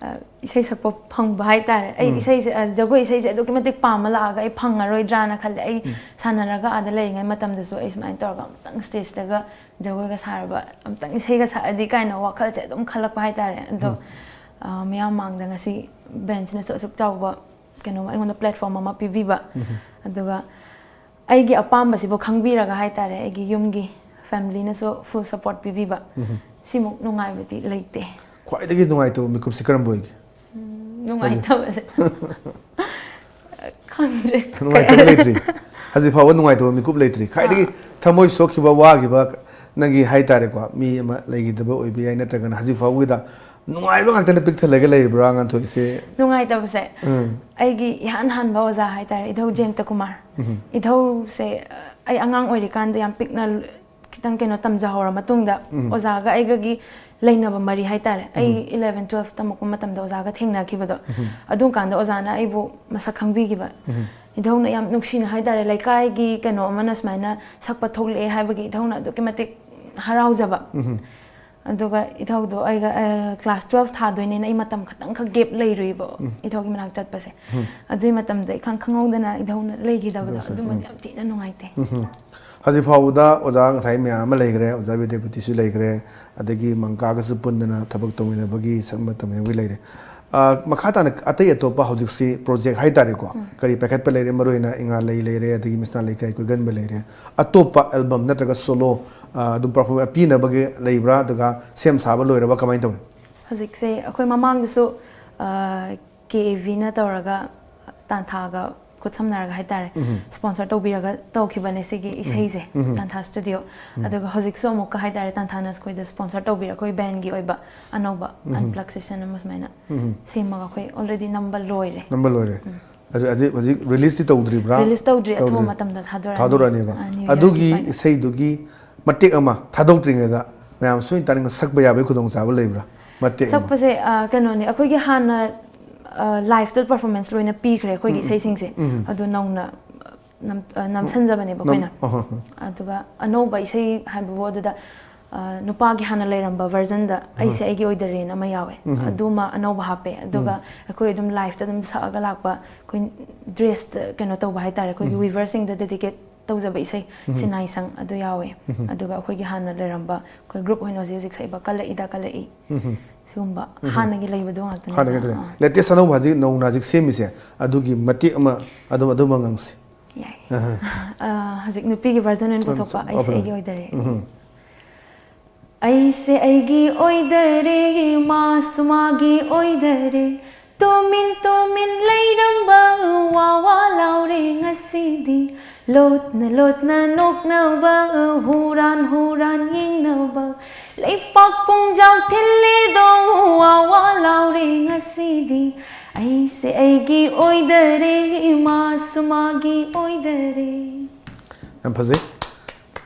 ꯑ, ꯏꯁꯩ ꯁꯛꯄ ꯐꯪꯕ ꯍꯥꯏꯇꯥꯔꯦ꯫ ꯑꯩ ꯏꯁꯩꯁꯦ, ꯑ, ꯖꯒꯣꯏ ꯏꯁꯩꯁꯦ ꯑꯗꯨꯛꯀꯤ ꯃꯇꯤꯛ ꯄꯥꯝꯃ ꯂꯥꯛꯑꯒ ꯑꯩ ꯐꯪꯉꯔꯣꯏꯗ꯭ꯔꯥꯅ ꯈꯜꯂꯦ꯫ ꯑꯩ ꯁꯥꯟꯅꯔꯒ ꯑꯥꯗ ꯂꯩꯔꯤꯉꯩ ꯃꯇꯝꯗꯁꯨ ꯑꯩ ꯁꯨꯃꯥꯏꯅ ꯇꯧꯔꯒ ꯑꯃꯨꯛꯇꯪ ꯁ꯭ꯇꯦꯖꯇꯒ ꯖꯒꯣꯏꯒ ꯁꯥꯔꯕ, ꯑꯃꯨꯛꯇꯪ ꯏꯁꯩꯒ ꯁꯛꯑꯗꯤ ꯀꯥꯏꯅ ꯋꯥꯈꯜꯁꯦ ꯑꯗꯨꯝ ꯈꯜꯂꯛꯄ ꯍꯥꯏꯇꯥꯔꯦ꯫ ꯑꯗꯣ, ꯑ, ꯃꯤꯌꯥꯝ ꯃꯥꯡꯗ ꯉꯁꯤ ꯕꯦꯟꯁꯤꯅꯁꯨ ꯑꯁꯨꯛ ꯆꯥꯎꯕ ꯀꯩꯅꯣ ꯑꯩꯉꯣꯟꯗ ꯄ꯭ꯂꯦꯠꯐꯣꯝ ꯑꯃ ꯄꯤꯕꯤꯕ, ꯑꯗꯨꯒ ꯑꯩꯒꯤ ꯑꯄꯥꯝꯕꯁꯤꯕꯨ ꯈꯪꯕꯤꯔꯒ ꯍꯥꯏꯇꯥꯔꯦ, ꯑꯩꯒꯤ ꯌꯨꯝꯒꯤ ꯐꯦꯃꯤꯂꯤꯅꯁꯨ ꯐꯨꯜ ꯁꯄꯣꯔꯠ ꯄꯤꯕꯤꯕ, ꯁꯤꯃꯨꯛ ꯅꯨꯡꯉꯥꯏꯕꯗꯤ ꯂꯩꯇꯦ꯫ ꯈ꯭ꯋꯥꯏꯗꯒꯤ ꯅꯨꯡꯉꯥꯏꯇꯕ ꯃꯤꯀꯨꯞꯁꯤ ꯀꯔꯝꯕ ꯑꯣꯏꯒꯦ? ꯎꯝ, ꯅꯨꯡꯉꯥꯏꯇꯕꯁꯦ꯫ ꯈꯪꯗ꯭ꯔꯦ꯫ ꯅꯨꯡꯉꯥꯏꯇꯕ ꯂꯩꯇ꯭ꯔꯤ? ꯍꯧꯖꯤꯛ ꯐꯥꯎꯕ ꯅꯨꯡꯉꯥꯏꯇꯕ ꯃꯤꯀꯨꯞ ꯂꯩꯇ꯭ꯔꯤ? ꯈ꯭ꯋꯥꯏꯗꯒꯤ ꯑꯥ꯫ ꯊꯃꯣꯏ ꯁꯣꯛꯈꯤꯕ, ꯋꯥꯈꯤꯕ, ꯅꯪꯒꯤ ꯍꯥꯏꯇꯥꯔꯦꯀꯣ, ꯃꯤ ꯑꯃ ꯂꯩꯈꯤꯗꯕ ꯑꯣꯏꯕ ꯌꯥꯏ, ꯅꯠꯇ꯭ꯔꯒꯅ ꯍꯧꯖꯤꯛ ꯐꯥꯎꯕꯒꯤꯗ ꯅꯨꯡꯉꯥꯏꯕ ꯉꯥꯛꯇꯅ ꯄꯤꯛ ꯊꯜꯂꯒ ꯂꯩꯔꯤꯕ꯭ꯔꯥ, ꯉꯥꯟꯊꯣꯏꯁꯦ? ꯅꯨꯡꯉꯥꯏꯇꯕꯁꯦ, ꯎꯝ ꯑꯩꯒꯤ ꯏꯍꯥꯟ ꯍꯥꯟꯕ ꯑꯣꯖꯥ ꯍꯥꯏꯇꯥꯔꯦ, ꯏꯙꯧ ꯖꯌꯟꯇ ꯀꯨꯃꯥꯔ꯫ ꯎꯝ ꯏꯙꯧꯁꯦ, ꯑꯩ ꯑꯉꯥꯡ ꯑꯣꯏꯔꯤꯀꯥꯟꯗ ꯌꯥꯝ ꯄꯤꯛꯅ ꯈꯤꯇꯪ ꯀꯩꯅꯣ ꯇꯝꯖꯍꯧꯔ ꯃꯇꯨꯡꯗ, ꯎꯝ ꯑꯣꯖꯥꯒ ꯑꯩꯒꯒꯤ ꯂꯩꯅꯕ ꯃꯔꯤ ꯍꯥꯏꯇꯥꯔꯦ, ꯑꯩ ꯎꯝ ꯏꯂꯚꯦꯟ ꯇꯨꯋꯦꯜꯐ ꯇꯝꯃꯛꯄ ꯃꯇꯝꯗ ꯑꯣꯖꯥꯒ ꯊꯦꯡꯅꯈꯤꯕꯗꯣ, ꯎꯝ ꯑꯗꯨꯝ ꯀꯥꯟꯗ ꯑꯣꯖꯥꯅ ꯑꯩꯕꯨ ꯃꯁꯛ ꯈꯪꯕꯤꯈꯤꯕ꯫ ꯎꯝ ꯏꯙꯧꯅ ꯌꯥꯝ ꯅꯨꯡꯁꯤꯅ ꯍꯥꯏꯇꯥꯔꯦ, ꯂꯩꯀꯥꯏꯒꯤ ꯀꯩꯅꯣ ꯑꯃꯅ ꯁꯨꯃꯥꯏꯅ ꯁꯛꯄ ꯊꯣꯛꯂꯛꯑꯦ ꯍꯥꯏꯕꯒꯤ ꯏꯙꯧꯅ ꯑꯗꯨꯛꯀꯤ ꯃꯇꯤꯛ ꯍꯔꯥꯎꯖꯕ꯫ ꯎꯝ ꯑꯗꯨꯒ ꯏꯙꯧꯗꯣ ꯑꯩꯒ ꯀ꯭ꯂꯥꯁ ꯇꯨꯋꯦꯜꯐ ꯊꯥꯗꯣꯏꯅꯦꯅ ꯑꯩ ꯃꯇꯝ ꯈꯛꯇꯪꯈꯛ ꯒꯦꯞ ꯂꯩꯔꯨꯏꯕ, ꯎꯝ ꯏꯙꯧꯒꯤ ꯃꯅꯥꯛ ꯆꯠꯄꯁꯦ꯫ ꯎꯝ ꯑꯗꯨꯒꯤ ꯃꯇꯝꯗ ꯏꯈꯪ ꯈꯪꯍꯧꯗꯅ ꯏꯙꯧꯅ ꯂꯩꯈꯤꯗꯕꯗꯣ, ꯏꯙꯧꯁꯦ, ꯑꯗꯨꯃꯗꯤ ꯎꯝ ꯌꯥꯝ ꯊꯤꯅ ꯅꯨꯡꯉꯥꯏꯇꯦ꯫ ꯎꯝ ꯍꯧꯖꯤꯛ ꯐꯥꯎꯕꯗ ꯑꯣꯖꯥ ꯉꯁꯥꯏ ꯃꯌꯥꯝ ꯑꯃ ꯂꯩꯈ꯭ꯔꯦ, ꯑꯣꯖꯥ ꯕꯤꯗ꯭ꯌꯥꯄꯇꯤꯁꯨ ꯂꯩꯈ꯭ꯔꯦ, ꯑꯗꯒꯤ ꯃꯪꯀꯥꯒꯁꯨ ꯄꯨꯟꯗꯅ ꯊꯕꯛ ꯇꯧꯃꯤꯟꯅꯕꯒꯤ ꯁꯛ ꯇꯧꯃꯤꯟꯅꯕꯒꯤ ꯂꯩꯔꯦ꯫ ꯑ, ꯃꯈꯥ ꯇꯥꯅ ꯑꯇꯩ ꯑꯇꯣꯞꯄ ꯍꯧꯖꯤꯛꯁꯤ ꯄ꯭ꯔꯣꯖꯦꯛ ꯍꯥꯏꯇꯥꯔꯦꯀꯣ, ꯀꯔꯤ ꯄꯥꯏꯈꯠꯄ ꯂꯩꯔꯦ? ꯃꯔꯨꯑꯣꯏꯅ ꯏꯉꯥ ꯂꯩ ꯂꯩꯔꯦ, ꯑꯗꯒꯤ ꯃꯤꯁꯅꯥ ꯂꯩꯀꯥꯏ ꯀꯣꯏꯒꯟꯕ ꯂꯩꯔꯦ꯫ ꯑꯇꯣꯞꯄ ꯑꯦꯜꯕꯝ ꯅꯠꯇ꯭ꯔꯒ ꯁꯣꯂꯣ ꯑꯗꯨꯝ ꯄꯔꯐꯣꯔꯝ ꯄꯤꯅꯕꯒꯤ ꯂꯩꯕ꯭ꯔꯥ? ꯑꯗꯨꯒ ꯁꯦꯝ ꯁꯥꯕ ꯂꯣꯏꯔꯕ, ꯀꯃꯥꯏꯅ ꯇꯧꯏ? ꯍꯧꯖꯤꯛꯁꯦ ꯑꯩꯈꯣꯏ ꯃꯃꯥꯡꯗꯁꯨ ꯀꯦ ꯑꯦ ꯚꯤꯅ ꯇꯧꯔꯒ ꯇꯥꯟꯊꯥꯒ ꯈꯨꯠ ꯁꯝꯅꯔꯒ ꯍꯥꯏꯇꯥꯔꯦ, ꯎꯝ ꯁ꯭ꯄꯣꯟꯁꯔ ꯇꯧꯕꯤꯔꯒ ꯇꯧꯈꯤꯕꯅꯦ ꯁꯤꯒꯤ ꯏꯁꯩꯁꯦ, ꯎꯝ ꯇꯥꯟꯊꯥ ꯁ꯭ꯇꯨꯗꯤꯑꯣ꯫ ꯑꯗꯨꯒ ꯍꯧꯖꯤꯛꯁꯨ ꯑꯃꯨꯛꯀ ꯍꯥꯏꯇꯥꯔꯦ, ꯇꯥꯟꯊꯥꯅ ꯑꯩꯈꯣꯏꯗ ꯁ꯭ꯄꯣꯟꯁꯔ ꯇꯧꯕꯤꯔ, ꯑꯩꯈꯣꯏ ꯕꯦꯟꯒꯤ ꯑꯣꯏꯕ ꯑꯅꯧꯕ ꯑꯟꯄ꯭ꯂꯛ ꯁꯦꯁꯟ ꯑꯃ ꯁꯨꯃꯥꯏꯅ ꯎꯝ ꯁꯦꯝꯃꯒ ꯑꯩꯈꯣꯏ ꯑꯣꯜꯔꯦꯗꯤ ꯅꯝꯕ ꯂꯣꯏꯔꯦ꯫ ꯅꯝꯕ ꯂꯣꯏꯔꯦ꯫ ꯑꯗꯨ ꯍꯧꯖꯤꯛ, ꯍꯧꯖꯤꯛ ꯔꯤꯂꯤꯁꯇꯤ ꯇꯧꯗ꯭ꯔꯤꯕ꯭ꯔꯥ? ꯔꯤꯂꯤꯁ ꯇꯧꯗ꯭ꯔꯤ, ꯑꯊꯨꯕ ꯇꯧꯗ꯭ꯔꯤ꯫ ꯃꯇꯝꯗ ꯊꯥꯗꯣꯔꯛꯑꯅꯤ꯫ ꯊꯥꯗꯣꯔꯛꯑꯅꯦꯕ꯫ ꯑꯥ, New Year ꯑꯗꯨꯒꯤ ꯁ꯭ꯋꯥꯏꯗ꯫ ꯏꯁꯩꯗꯨꯒꯤ ꯃꯇꯦꯛ ꯑꯃ ꯊꯥꯗꯣꯛꯇ꯭ꯔꯤꯉꯩꯗ ꯃꯌꯥꯝ ꯁꯣꯏꯗꯅ ꯇꯥꯅꯤꯡꯅ ꯁꯛꯄ ꯌꯥꯕꯒꯤ ꯈꯨꯗꯣꯡꯆꯥꯕ ꯂꯩꯕ꯭ꯔꯥ? ꯃꯇꯦꯛ ꯑꯃ꯫ ꯁꯛꯄꯁꯦ, ꯑ, ꯀꯩꯅꯣꯅꯦ, ꯑꯩꯈꯣꯏꯒꯤ ꯍꯥꯟꯅ ꯂꯥꯏꯐꯇ ꯄꯔꯐꯣꯔꯃꯦꯟꯁ ꯂꯣꯏꯅ ꯄꯤꯈ꯭ꯔꯦ ꯑꯩꯈꯣꯏꯒꯤ ꯎꯝ, ꯏꯁꯩꯁꯤꯡꯁꯦ꯫ ꯎꯝ꯫ ꯑꯗꯨ ꯅꯧꯅ ꯅꯝ-, ꯑ, ꯅꯝꯁꯟꯖꯕꯅꯦꯕ ꯅꯝ-, ꯑꯩꯈꯣꯏꯅ꯫ ꯑꯍ, ꯑꯍ꯫ ꯑꯗꯨꯒ ꯑꯅꯧꯕ ꯏꯁꯩ ꯍꯥꯏꯕꯕꯨ ꯑꯗꯨꯗ, ꯑ, ꯅꯨꯄꯥꯒꯤ ꯍꯥꯟꯅ ꯂꯩꯔꯝꯕ ꯚꯔꯖꯟꯗ "ꯑꯩꯁꯦ ꯑꯩꯒꯤ ꯑꯣꯏꯗꯔꯦꯅ" ꯑꯃ ꯌꯥꯎꯋꯦ꯫ ꯎꯝ꯫ ꯑꯗꯨꯃ ꯑꯅꯧꯕ ꯍꯥꯞꯄꯦ꯫ ꯑꯗꯨꯒ ꯑꯩꯈꯣꯏ ꯑꯗꯨꯝ ꯂꯥꯏꯐꯇ ꯑꯗꯨꯝ ꯁꯛꯑꯒ ꯂꯥꯛꯄ, ꯑꯩꯈꯣꯏ ꯗ꯭ꯔꯦꯁꯇ ꯀꯩꯅꯣ ꯇꯧꯕ ꯍꯥꯏꯇꯥꯔꯦ, ꯑꯩꯈꯣꯏꯒꯤ ꯋꯤꯚꯔꯁꯤꯡꯗ ꯗꯦꯗꯤꯀꯦꯠ ꯇꯧꯖꯕ ꯏꯁꯩ "ꯁꯤꯅꯥꯏ ꯁꯪ" ꯑꯗꯨ ꯌꯥꯎꯋꯦ꯫ ꯑꯗꯨꯒ ꯑꯩꯈꯣꯏꯒꯤ ꯍꯥꯟꯅ ꯂꯩꯔꯝꯕ, ꯑꯩꯈꯣꯏ ꯒ꯭ꯔꯨꯞ ꯑꯣꯏꯅ ꯍꯧꯖꯤꯛ ꯍꯧꯖꯤꯛ ꯁꯛꯏꯕ "ꯀꯜꯂꯛꯏꯗ ꯀꯜꯂꯛꯏ", ꯁꯤꯒꯨꯝꯕ ꯍꯥꯟꯅꯒꯤ ꯂꯩꯕꯗꯣ ꯉꯥꯛꯇꯅꯦ꯫ ꯍꯥꯟꯅꯒꯤ ꯂꯩ꯫ ꯑꯥ꯫ ꯂꯦꯇꯦꯁ ꯑꯅꯧꯕ ꯍꯧꯖꯤꯛ ꯅꯧꯅ ꯍꯧꯖꯤꯛ ꯁꯦꯝꯃꯤꯁꯦ, ꯑꯗꯨꯒꯤ ꯃꯇꯦꯛ ꯑꯃ ꯑꯗꯨꯝ, ꯑꯗꯨꯃ ꯉꯥꯡꯁꯤ꯫ ꯌꯥꯏ꯫ ꯑꯍ꯫ ꯑ, ꯍꯧꯖꯤꯛ ꯅꯨꯄꯤꯒꯤ ꯚꯔꯖꯟ ꯑꯣꯏꯅ ꯄꯨꯊꯣꯛꯄ, ꯑꯣ, "ꯑꯩꯁꯦ ꯐꯖꯅ꯫ ꯑꯩꯒꯤ ꯑꯣꯏꯗꯔꯦ"꯫ ꯎꯝ꯫ ꯑꯩꯁꯦ ꯑꯩꯒꯤ ꯑꯣꯏꯗꯔꯦ, ꯃꯥꯁꯨ ꯃꯥꯒꯤ ꯑꯣꯏꯗꯔꯦ, ꯇꯨꯃꯤꯟ ꯇꯨꯃꯤꯟ ꯂꯩꯔꯝꯕ ꯋꯥ ꯋꯥ ꯂꯥꯎꯔꯦ ꯉꯁꯤꯗꯤ꯫ ꯂꯣꯠꯅ ꯂꯣꯠꯅ ꯅꯣꯛꯅꯕ, ꯍꯨꯔꯥꯟ ꯍꯨꯔꯥꯟ ꯌꯦꯡꯅꯕ, ꯂꯩꯄꯥꯛ ꯄꯨꯝꯖꯥꯎ ꯊꯤꯜꯂꯤꯗꯣ ꯋꯥ ꯋꯥ ꯂꯥꯎꯔꯦ ꯉꯁꯤꯗꯤ꯫ ꯑꯩꯁꯦ ꯑꯩꯒꯤ ꯑꯣꯏꯗꯔꯦ, ꯃꯥꯁꯨ ꯃꯥꯒꯤ ꯑꯣꯏꯗꯔꯦ꯫ ꯌꯥꯝ ꯐꯖꯩ꯫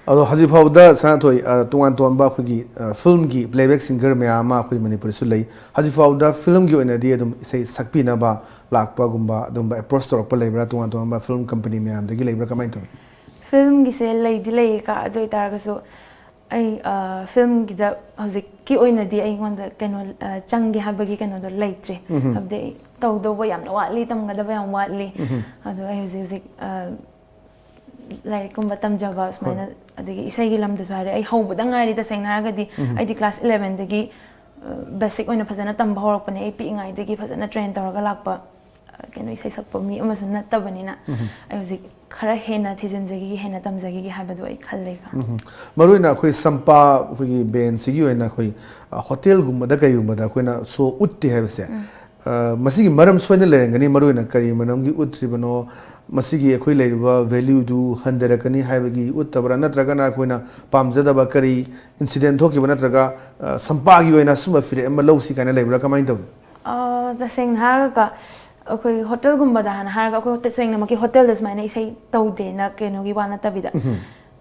ꯑꯗꯣ ꯍꯧꯖꯤꯛ ꯐꯥꯎꯕꯗ ꯁꯅꯥꯊꯣꯏ, ꯑ, ꯇꯣꯉꯥꯟ ꯇꯣꯉꯥꯟꯕ ꯑꯩꯈꯣꯏꯒꯤ, ꯑ, ꯐꯤꯂꯝꯒꯤ playback singer ꯃꯌꯥꯝ ꯑꯃ ꯑꯩꯈꯣꯏ ꯃꯅꯤꯄꯨꯔꯗꯁꯨ ꯂꯩ꯫ ꯍꯧꯖꯤꯛ ꯐꯥꯎꯕꯗ ꯐꯤꯂꯝꯒꯤ ꯑꯣꯏꯅꯗꯤ ꯑꯗꯨꯝ ꯏꯁꯩ ꯁꯛꯄꯤꯅꯕ ꯂꯥꯛꯄꯒꯨꯝꯕ ꯑꯗꯨꯝꯕ approach ꯇꯧꯔꯛꯄ ꯂꯩꯕ꯭ꯔꯥ? ꯇꯣꯉꯥꯟ ꯇꯣꯉꯥꯟꯕ ꯐꯤꯂꯝ ꯀꯝꯄꯅꯤ ꯃꯌꯥꯝꯗꯒꯤ ꯂꯩꯕ꯭ꯔꯥ? ꯀꯃꯥꯏꯅ ꯇꯧꯏ? ꯐꯤꯂꯝꯒꯤꯁꯦ ꯂꯩꯗꯤ ꯂꯩꯌꯦꯀꯣ, ꯑꯗꯨ ꯑꯣꯏꯇꯥꯔꯒꯁꯨ ꯑꯩ, ꯑ, ꯐꯤꯂꯝꯒꯤꯗ ꯍꯧꯖꯤꯛꯀꯤ ꯑꯣꯏꯅꯗꯤ ꯑꯩꯉꯣꯟꯗ ꯀꯩꯅꯣ, ꯑ, ꯆꯪꯒꯦ ꯍꯥꯏꯕꯒꯤ ꯀꯩꯅꯣꯗꯣ ꯂꯩꯇ꯭ꯔꯦ꯫ ꯍꯥꯏꯕꯗꯤ ꯑꯩ ꯇꯧꯗꯧꯕ ꯌꯥꯝꯅ ꯋꯥꯠꯂꯤ, ꯇꯝꯒꯗꯕ ꯌꯥꯝ ꯋꯥꯠꯂꯤ꯫ ꯑꯗꯣ ꯑꯩ ꯍꯧꯖꯤꯛ ꯍꯧꯖꯤꯛ, ꯑ, ꯂꯥꯏꯔꯤꯛꯀꯨꯝꯕ ꯇꯝꯖꯕ ꯁꯨꯃꯥꯏꯅ, ꯑꯗꯒꯤ ꯏꯁꯩꯒꯤ ꯂꯝꯗꯁꯨ ꯍꯥꯏꯔꯦ, ꯑꯩ ꯍꯧꯕꯗ ꯉꯥꯏꯔꯤ꯫ ꯇꯁꯦꯡꯅ ꯍꯥꯏꯔꯒꯗꯤ ꯑꯩꯗꯤ class elevenꯗꯒꯤ, ꯑ, basic ꯑꯣꯏꯅ ꯐꯖꯅ ꯇꯝꯕ ꯍꯧꯔꯛꯄꯅꯦ꯫ ꯑꯩ ꯄꯤꯛꯏꯉꯩꯗꯒꯤ ꯐꯖꯅ train ꯇꯧꯔꯒ ꯂꯥꯛꯄ, ꯑ, ꯀꯩꯅꯣ, ꯏꯁꯩ ꯁꯛꯄ ꯃꯤ ꯑꯃꯁꯨ ꯅꯠꯇꯕꯅꯤꯅ꯫ ꯑꯩ ꯍꯧꯖꯤꯛ ꯈꯔ ꯍꯦꯟꯅ ꯊꯤꯖꯤꯟꯖꯈꯤꯒꯦ, ꯍꯦꯟꯅ ꯇꯝꯖꯈꯤꯒꯦ ꯍꯥꯏꯕꯗꯣ ꯑꯩ ꯈꯜꯂꯦ꯫ ꯃꯔꯨꯑꯣꯏꯅ ꯑꯩꯈꯣꯏ ꯁꯝꯄꯥ, ꯑꯩꯈꯣꯏꯒꯤ ꯕꯦꯟꯁꯤꯒꯤ ꯑꯣꯏꯅ ꯑꯩꯈꯣꯏ, ꯑ, ꯍꯣꯇꯦꯜꯒꯨꯝꯕꯗ ꯀꯩꯒꯨꯝꯕꯗ ꯑꯩꯈꯣꯏꯅ ꯁꯣ ꯎꯠꯇꯦ ꯍꯥꯏꯕꯁꯦ, ꯑ, ꯃꯁꯤꯒꯤ ꯃꯔꯝ ꯁꯣꯏꯅ ꯂꯩꯔꯝꯒꯅꯤ꯫ ꯃꯔꯨꯑꯣꯏꯅ ꯀꯔꯤ ꯃꯔꯝꯒꯤ ꯎꯠꯇ꯭ꯔꯤꯕꯅꯣ? ꯃꯁꯤꯒꯤ ꯑꯩꯈꯣꯏ ꯂꯩꯔꯤꯕ valueꯗꯨ ꯍꯟꯊꯔꯛꯀꯅꯤ ꯍꯥꯏꯕꯒꯤ ꯎꯠꯇꯕ꯭ꯔꯥ? ꯅꯠꯇ꯭ꯔꯒꯅ ꯑꯩꯈꯣꯏꯅ ꯄꯥꯝꯖꯗꯕ ꯀꯔꯤ incident ꯊꯣꯛꯈꯤꯕ? ꯅꯠꯇ꯭ꯔꯒ, ꯑ, ꯁꯝꯄꯥꯒꯤ ꯑꯣꯏꯅ ꯁꯨꯝꯕ ꯐꯤꯔꯦꯞ ꯑꯃ ꯂꯧꯁꯤ ꯀꯥꯏꯅ ꯂꯩꯕ꯭ꯔꯥ? ꯀꯃꯥꯏꯅ ꯇꯧꯏ? ꯑ, ꯇꯁꯦꯡꯅ ꯍꯥꯏꯔꯒꯀꯣ, ꯑꯩꯈꯣꯏ ꯍꯣꯇꯦꯜꯒꯨꯝꯕꯗ ꯍꯥꯟꯅ ꯍꯥꯏꯔꯒ, ꯑꯩꯈꯣꯏ ꯇꯁꯦꯡꯅꯃꯛꯀꯤ ꯍꯣꯇꯦꯜꯗ ꯁꯨꯃꯥꯏꯅ ꯏꯁꯩ ꯇꯧꯗꯦꯅ ꯀꯩꯅꯣꯒꯤ ꯋꯥ ꯅꯠꯇꯕꯤꯗ,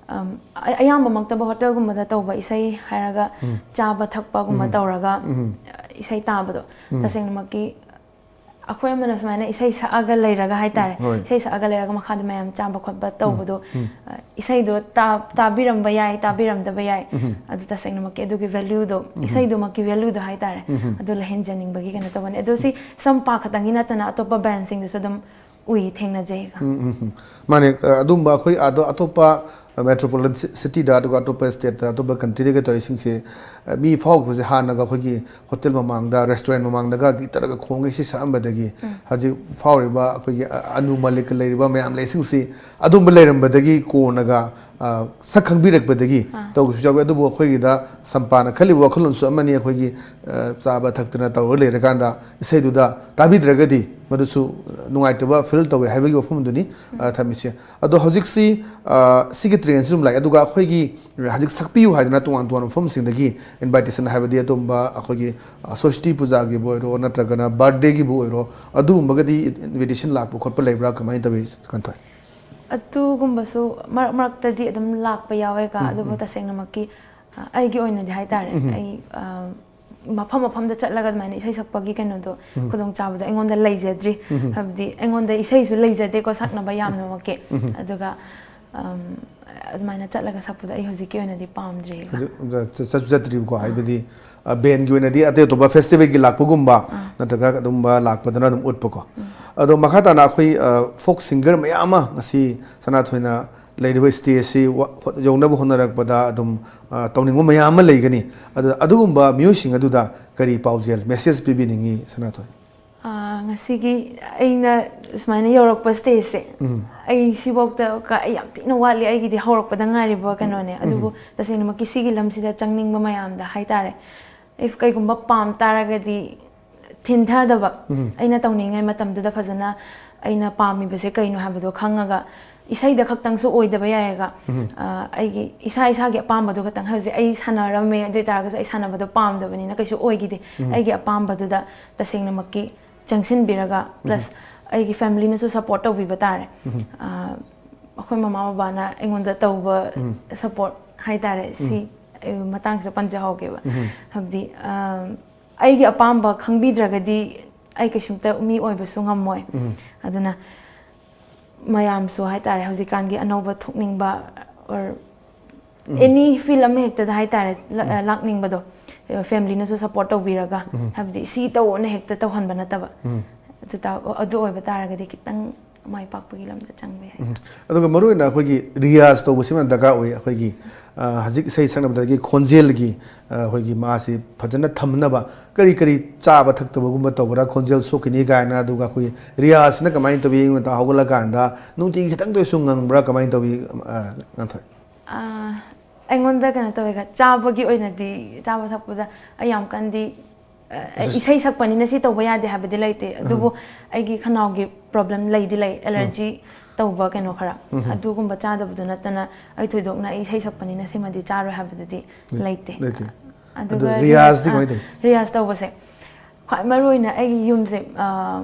ꯑꯝ, ꯑ-, ꯑꯌꯥꯝꯕꯃꯛꯇꯕꯨ ꯍꯣꯇꯦꯜꯒꯨꯝꯕꯗ ꯇꯧꯕ ꯏꯁꯩ ꯍꯥꯏꯔꯒ ꯆꯥꯕ ꯊꯛꯄꯒꯨꯝꯕ ꯇꯧꯔꯒ, ꯑ, ꯏꯁꯩ ꯇꯥꯕꯗꯣ, ꯇꯁꯦꯡꯅꯃꯛꯀꯤ ꯑꯩꯈꯣꯏ ꯑꯃꯅ ꯁꯨꯃꯥꯏꯅ ꯏꯁꯩ ꯁꯛꯑꯒ ꯂꯩꯔꯒ ꯍꯥꯏꯇꯥꯔꯦ, ꯍꯣꯏ꯫ ꯏꯁꯩ ꯁꯛꯑꯒ ꯂꯩꯔꯒ ꯃꯈꯥꯗ ꯃꯌꯥꯝ ꯆꯥꯕ ꯈꯣꯠꯄ ꯇꯧꯕꯗꯣ, ꯑ, ꯏꯁꯩꯗꯣ ꯇꯥ-, ꯇꯥꯕꯤꯔꯝꯕ ꯌꯥꯏ, ꯇꯥꯕꯤꯔꯝꯗꯕ ꯌꯥꯏ꯫ ꯑꯗꯨ ꯇꯁꯦꯡꯅꯃꯛꯀꯤ ꯑꯗꯨꯒꯤ valueꯗꯣ, ꯏꯁꯩꯗꯨꯃꯛꯀꯤ valueꯗꯣ ꯍꯥꯏꯇꯥꯔꯦ, ꯑꯗꯨ ꯂꯩꯍꯟꯖꯅꯤꯡꯕꯒꯤ ꯀꯩꯅꯣ ꯇꯧꯕꯅꯦ꯫ ꯑꯗꯣ ꯁꯤ ꯁꯝꯄꯥ ꯈꯛꯇꯪꯒꯤ ꯅꯠꯇꯅ ꯑꯇꯣꯞꯄ ꯕꯦꯟꯁꯤꯡꯗꯁꯨ ꯑꯗꯨꯝ ꯎꯏ, ꯊꯦꯡꯅꯖꯩ꯫ ꯎꯝ, ꯎꯝ, ꯎꯝ꯫ ꯃꯥꯅꯦ, ꯑ, ꯑꯗꯨꯝꯕ ꯑꯩꯈꯣꯏ ꯑꯗꯣ ꯑꯇꯣꯞꯄ, ꯃꯦꯇ꯭ꯔꯣꯄꯣꯂꯤꯇꯟ ꯁꯤꯇꯤꯗ, ꯑꯗꯨꯒ ꯑꯇꯣꯞꯄ ꯁ꯭ꯇꯦꯠꯇ, ꯑꯇꯣꯞꯄ ꯀꯟꯇ꯭ꯔꯤꯗꯒ ꯇꯧꯔꯤꯁꯤꯡꯁꯦ, ꯑ, ꯃꯤ ꯐꯥꯎꯕꯁꯦ ꯍꯥꯟꯅꯒ ꯑꯩꯈꯣꯏꯒꯤ ꯍꯣꯇꯦꯜ ꯃꯃꯥꯡꯗ, ꯔꯦꯁꯇꯨꯔꯦꯟ ꯃꯃꯥꯡꯗꯒ ꯒꯤꯇꯔꯒ ꯈꯣꯡꯉꯒ ꯏꯁꯩ ꯁꯛꯑꯝꯕꯗꯒꯤ, ꯍꯧꯖꯤꯛ ꯐꯥꯎꯔꯤꯕ ꯑꯩꯈꯣꯏꯒꯤ, ꯑ, ꯑꯅꯨ ꯃꯂꯤꯛꯀ ꯂꯩꯔꯤꯕ ꯃꯌꯥꯝ ꯂꯩꯁꯤꯡꯁꯤ, ꯑꯗꯨꯝꯕ ꯂꯩꯔꯝꯕꯗꯒꯤ ꯀꯣꯟꯅꯒ, ꯑ, ꯁꯛ ꯈꯪꯕꯤꯔꯛꯄꯗꯒꯤ ꯇꯧꯕꯁꯨ ꯌꯥꯎꯋꯤ꯫ ꯑꯗꯨꯕꯨ ꯑꯩꯈꯣꯏꯒꯤꯗ ꯆꯝꯄꯥꯅ ꯈꯜꯂꯤꯕ ꯋꯥꯈꯜꯂꯣꯟꯁꯨ ꯑꯃꯅꯤ, ꯑꯩꯈꯣꯏꯒꯤ, ꯑ, ꯆꯥꯕ ꯊꯛꯇꯅ ꯇꯧꯔꯒ ꯂꯩꯔꯀꯥꯟꯗ ꯏꯁꯩꯗꯨꯗ ꯇꯥꯕꯤꯗ꯭ꯔꯒꯗꯤ ꯃꯗꯨꯁꯨ ꯅꯨꯡꯉꯥꯏꯇꯕ ꯐꯤꯜ ꯇꯧꯋꯦ ꯍꯥꯏꯕꯒꯤ ꯋꯥꯐꯝꯗꯨꯅꯤ, ꯑ, ꯊꯝꯃꯤꯁꯦ꯫ ꯑꯗꯣ ꯍꯧꯖꯤꯛꯁꯤ, ꯑ, ꯁꯤꯒꯤ ꯇ꯭ꯔꯦꯟꯁꯤ ꯑꯗꯨꯝ ꯂꯥꯛꯑꯦ, ꯑꯗꯨꯒ ꯑꯩꯈꯣꯏꯒꯤ ꯍꯧꯖꯤꯛ ꯁꯛꯄꯤꯌꯨ ꯍꯥꯏꯗꯅ ꯇꯣꯉꯥꯟ ꯇꯣꯉꯥꯟꯕ ꯃꯐꯝꯁꯤꯡꯗꯒꯤ ꯏꯟꯚꯥꯏꯇꯦꯁꯟ, ꯍꯥꯏꯕꯗꯤ ꯑꯗꯨꯝꯕ ꯑꯩꯈꯣꯏꯒꯤ, ꯑ, ꯁꯣꯁꯇꯤ ꯄꯨꯖꯥꯒꯤꯕꯨ ꯑꯣꯏꯔꯣ, ꯅꯠꯇ꯭ꯔꯒꯅ ꯕꯥꯔꯠꯗꯦꯒꯤꯕꯨ ꯑꯣꯏꯔꯣ, ꯑꯗꯨꯒꯨꯝꯕꯒꯗꯤ ꯏꯟꯚꯤꯇꯦꯁꯟ ꯂꯥꯛꯄ ꯈꯣꯠꯄ ꯂꯩꯕ꯭ꯔꯥ? ꯀꯃꯥꯏꯅ ꯇꯧꯏ, ꯀꯟꯊꯣꯏ? ꯑꯗꯨꯒꯨꯝꯕꯁꯨ ꯃꯔꯛ ꯃꯔꯛꯇꯗꯤ ꯑꯗꯨꯝ ꯂꯥꯛꯄ ꯌꯥꯎꯋꯦꯀ, ꯑꯗꯨꯕꯨ ꯇꯁꯦꯡꯅꯃꯛꯀꯤ, ꯑ, ꯑꯩꯒꯤ ꯑꯣꯏꯅꯗꯤ ꯍꯥꯏꯇꯥꯔꯦ, ꯑꯩ, ꯑ, ꯃꯐꯝ ꯃꯐꯝꯗ ꯆꯠꯂꯒ ꯑꯗꯨꯃꯥꯏꯅ ꯏꯁꯩ ꯁꯛꯄꯒꯤ ꯀꯩꯅꯣꯗꯣ, ꯈꯨꯗꯣꯡꯆꯥꯕꯗꯣ ꯑꯩꯉꯣꯟꯗ ꯂꯩꯖꯗ꯭ꯔꯤ꯫ ꯍꯥꯏꯕꯗꯤ ꯑꯩꯉꯣꯟꯗ ꯏꯁꯩꯁꯨ ꯂꯩꯖꯗꯦꯀꯣ ꯁꯛꯅꯕ ꯌꯥꯝꯅꯃꯛꯀꯤ꯫ ꯑꯗꯨꯒ, ꯑꯝ, ꯑꯗꯨꯃꯥꯏꯅ ꯆꯠꯂꯒ ꯁꯛꯄꯗꯣ ꯑꯩ ꯍꯧꯖꯤꯛꯀꯤ ꯑꯣꯏꯅꯗꯤ ꯄꯥꯝꯗ꯭ꯔꯤ꯫ ꯍꯧꯖꯤꯛ, ꯑ, ꯆꯠ-, ꯆꯠꯁꯨ ꯆꯠꯇ꯭ꯔꯤꯕꯀꯣ, ꯍꯥꯏꯕꯗꯤ, ꯑ, ꯕꯦꯟꯒꯤ ꯑꯣꯏꯅꯗꯤ ꯑꯇꯩ ꯑꯇꯣꯞꯄ ꯐꯦꯁꯇꯤꯚꯦꯜꯒꯤ ꯂꯥꯛꯄꯒꯨꯝꯕ, ꯅꯠꯇ꯭ꯔꯒ ꯑꯗꯨꯝꯕ ꯂꯥꯛꯄꯗꯅ ꯑꯗꯨꯝ ꯎꯠꯄꯀꯣ꯫ ꯑꯗꯣ ꯃꯈꯥ ꯇꯥꯅ ꯑꯩꯈꯣꯏ, ꯑ, ꯐꯣꯛ ꯁꯤꯡꯒꯔ ꯃꯌꯥꯝ ꯑꯃ ꯉꯁꯤ ꯁꯅꯥꯊꯣꯏꯅ ꯂꯩꯔꯤꯕ ꯁ꯭ꯇꯦꯖꯁꯤ ꯋꯥ-, ꯍꯣ-, ꯌꯧꯅꯕ ꯍꯣꯠꯅꯔꯛꯄꯗ ꯑꯗꯨꯝ, ꯑ, ꯇꯧꯅꯤꯡꯕ ꯃꯌꯥꯝ ꯑꯃ ꯂꯩꯒꯅꯤ꯫ ꯑꯗꯨ, ꯑꯗꯨꯒꯨꯝꯕ ꯃꯤꯑꯣꯏꯁꯤꯡ ꯑꯗꯨꯗ ꯀꯔꯤ ꯄꯥꯎꯖꯦꯜ, ꯃꯦꯁꯦꯖ ꯄꯤꯕꯤꯅꯤꯡꯉꯤ, ꯁꯅꯥꯊꯣꯏ? ꯑꯥ, ꯉꯁꯤꯒꯤ ꯑꯩꯅ ꯁꯨꯃꯥꯏꯅ ꯌꯧꯔꯛꯄ ꯁ꯭ꯇꯦꯖꯁꯦ, ꯑꯩ ꯁꯤꯐꯥꯎꯗ ꯀ-, ꯑꯩ ꯌꯥꯝ ꯊꯤꯅ ꯋꯥꯠꯂꯤ, ꯑꯩꯒꯤꯗꯤ ꯍꯧꯔꯛꯄꯗ ꯉꯥꯏꯔꯤꯕ ꯀꯩꯅꯣꯅꯦ꯫ ꯑꯗꯨꯕꯨ ꯇꯁꯦꯡꯅꯃꯛꯀꯤ ꯁꯤꯒꯤ ꯂꯝꯁꯤꯗ ꯆꯪꯅꯤꯡꯕ ꯃꯌꯥꯝꯗ ꯍꯥꯏꯇꯥꯔꯦ, if ꯀꯩꯒꯨꯝꯕ ꯄꯥꯝ ꯇꯥꯔꯒꯗꯤ ꯊꯤꯟꯊꯗꯕ, ꯑꯩꯅ ꯇꯧꯅꯤꯡꯉꯥꯏ ꯃꯇꯝꯗꯨꯗ ꯐꯖꯅ ꯑꯩꯅ ꯄꯥꯝꯃꯤꯕꯁꯦ ꯀꯩꯅꯣ ꯍꯥꯏꯕꯗꯣ ꯈꯪꯉꯒ, ꯏꯁꯩꯗ ꯈꯛꯇꯪꯁꯨ ꯑꯣꯏꯗꯕ ꯌꯥꯏꯌꯦꯒ, ꯑ, ꯑꯩꯒꯤ ꯏꯁꯥ ꯏꯁꯥꯒꯤ ꯑꯄꯥꯝꯕꯗꯣ ꯈꯛꯇꯪ, ꯍꯧꯖꯤꯛ ꯑꯩ ꯁꯥꯟꯅꯔꯝꯃꯦ, ꯑꯗꯨ ꯑꯣꯏ ꯇꯥꯔꯒꯁꯨ ꯑꯩ ꯁꯥꯟꯅꯕꯗꯣ ꯄꯥꯝꯗꯕꯅꯤꯅ ꯀꯩꯁꯨ ꯑꯣꯏꯈꯤꯗꯦ꯫ ꯑꯩꯒꯤ ꯑꯄꯥꯝꯕꯗꯨꯗ ꯇꯁꯦꯡꯅꯃꯛꯀꯤ ꯆꯪꯁꯤꯟꯕꯤꯔꯒ, plus ꯑꯩꯒꯤ ꯐꯦꯃꯤꯂꯤꯅꯁꯨ ꯁꯞꯄꯣꯔꯠ ꯇꯧꯕꯤꯕ ꯇꯥꯔꯦ꯫ ꯑ, ꯑꯩꯈꯣꯏ ꯃꯃꯥ ꯕꯕꯥꯅ ꯑꯩꯉꯣꯟꯗ ꯇꯧꯕ ꯁꯞꯄꯣꯔꯠ ꯍꯥꯏꯇꯥꯔꯦ, ꯁꯤ ꯑꯩ ꯃꯇꯥꯡꯁꯤꯗ ꯄꯟꯖꯍꯧꯒꯦꯕ꯫ ꯍꯥꯏꯕꯗꯤ, ꯑ, ꯑꯩꯒꯤ ꯑꯄꯥꯝꯕ ꯈꯪꯕꯤꯗ꯭ꯔꯒꯗꯤ ꯑꯩ ꯀꯩꯁꯨꯝꯇ ꯃꯤ ꯑꯣꯏꯕꯁꯨ ꯉꯝꯃꯣꯏ꯫ ꯑꯗꯨꯅ ꯃꯌꯥꯝꯁꯨ ꯍꯥꯏꯇꯥꯔꯦ, ꯍꯧꯖꯤꯛꯀꯥꯟꯒꯤ ꯑꯅꯧꯕ ꯊꯣꯛꯅꯤꯡꯕ, or any field ꯑꯃ ꯍꯦꯛꯇꯗ ꯍꯥꯏꯇꯥꯔꯦ, ꯂ-, ꯂꯥꯛꯅꯤꯡꯕꯗꯣ, ꯐꯦꯃꯤꯂꯤꯅꯁꯨ ꯁꯞꯄꯣꯔꯠ ꯇꯧꯕꯤꯔꯒ, ꯍꯥꯏꯕꯗꯤ ꯁꯤ ꯇꯧꯑꯣꯅ ꯍꯦꯛꯇ ꯇꯧꯍꯟꯕ ꯅꯠꯇꯕ꯫ ꯑꯗꯨ ꯇꯥ-, ꯑꯗꯨ ꯑꯣꯏꯕ ꯇꯥꯔꯒꯗꯤ ꯈꯤꯇꯪ ꯃꯥꯏ ꯄꯥꯛꯄꯒꯤ ꯂꯝꯗ ꯆꯪꯕ ꯌꯥꯏ꯫ ꯑꯗꯨꯒ ꯃꯔꯨꯑꯣꯏꯅ ꯑꯩꯈꯣꯏꯒꯤ ꯔꯤꯌꯥꯖ ꯇꯧꯕꯁꯤꯃ ꯗꯔꯀꯥꯔ ꯑꯣꯏ꯫ ꯑꯩꯈꯣꯏꯒꯤ ꯑ, ꯍꯧꯖꯤꯛ ꯏꯁꯩ ꯁꯛꯅꯕꯗꯒꯤ ꯈꯣꯟꯖꯦꯜꯒꯤ ꯑ, ꯑꯩꯈꯣꯏꯒꯤ ꯃꯥꯁꯤ ꯐꯖꯅ ꯊꯝꯅꯕ ꯀꯔꯤ ꯀꯔꯤ ꯆꯥꯕ ꯊꯛꯇꯕꯒꯨꯝꯕ ꯇꯧꯕ꯭ꯔꯥ, ꯈꯣꯟꯖꯦꯜ ꯁꯣꯛꯈꯤꯅꯤ ꯀꯥꯏꯅ? ꯑꯗꯨꯒ ꯑꯩꯈꯣꯏ ꯔꯤꯌꯥꯖꯁꯤꯅ ꯀꯃꯥꯏꯅ ꯇꯧꯏ? ꯑꯌꯨꯛ ꯉꯟꯇꯥ ꯍꯧꯒꯠꯂꯀꯥꯟꯗ ꯅꯨꯡꯇꯤꯒꯤ ꯈꯤꯇꯪꯗ ꯑꯣꯏꯁꯨ ꯉꯪꯕ꯭ꯔꯥ, ꯀꯃꯥꯏꯅ ꯇꯧꯏ? ꯑ, ꯉꯥꯟꯊꯣꯏ꯫ ꯑꯥ, ꯑꯩꯉꯣꯟꯗ ꯀꯩꯅꯣ ꯇꯧꯋꯦ, ꯆꯥꯕꯒꯤ ꯑꯣꯏꯅꯗꯤ, ꯆꯥꯕ ꯊꯛꯄꯗ ꯑꯩ ꯌꯥꯝ ꯀꯟꯗꯤ, ꯑ, ꯏꯁꯩ ꯁꯛꯄꯅꯤꯅ ꯁꯤ ꯇꯧꯕ ꯌꯥꯗꯦ ꯍꯥꯏꯕꯗꯤ ꯂꯩꯇꯦ, ꯑꯗꯨꯕꯨ ꯑꯩꯒꯤ ꯈꯅꯥꯎꯒꯤ ꯄ꯭ꯔꯣꯕ꯭ꯂꯦꯝ ꯂꯩꯗꯤ ꯂꯩ, ꯑꯦꯂꯔꯖꯤ ꯇꯧꯕ ꯀꯩꯅꯣ ꯈꯔ꯫ ꯑꯗꯨꯒꯨꯝꯕ ꯆꯥꯗꯕꯗꯨ ꯅꯠꯇꯅ ꯑꯩ ꯊꯣꯏꯗꯣꯛꯅ ꯑꯩ ꯏꯁꯩ ꯁꯛꯄꯅꯤꯅ ꯁꯤꯃꯗꯤ ꯆꯥꯔꯣꯏ ꯍꯥꯏꯕꯗꯨꯗꯤ ꯂꯩꯇꯦ꯫ ꯂꯩꯇꯦ꯫ ꯑꯗꯨꯒ ꯑꯗꯨ ꯔꯤꯌꯥꯖꯇꯤ ꯑ, ꯀꯃꯥꯏꯅ ꯇꯧꯏ? ꯔꯤꯌꯥꯖ ꯇꯧꯕꯁꯦ ꯈ꯭ꯋꯥꯏ ꯃꯔꯨꯑꯣꯏꯅ ꯑꯩꯒꯤ ꯌꯨꯝꯁꯦ, ꯑ,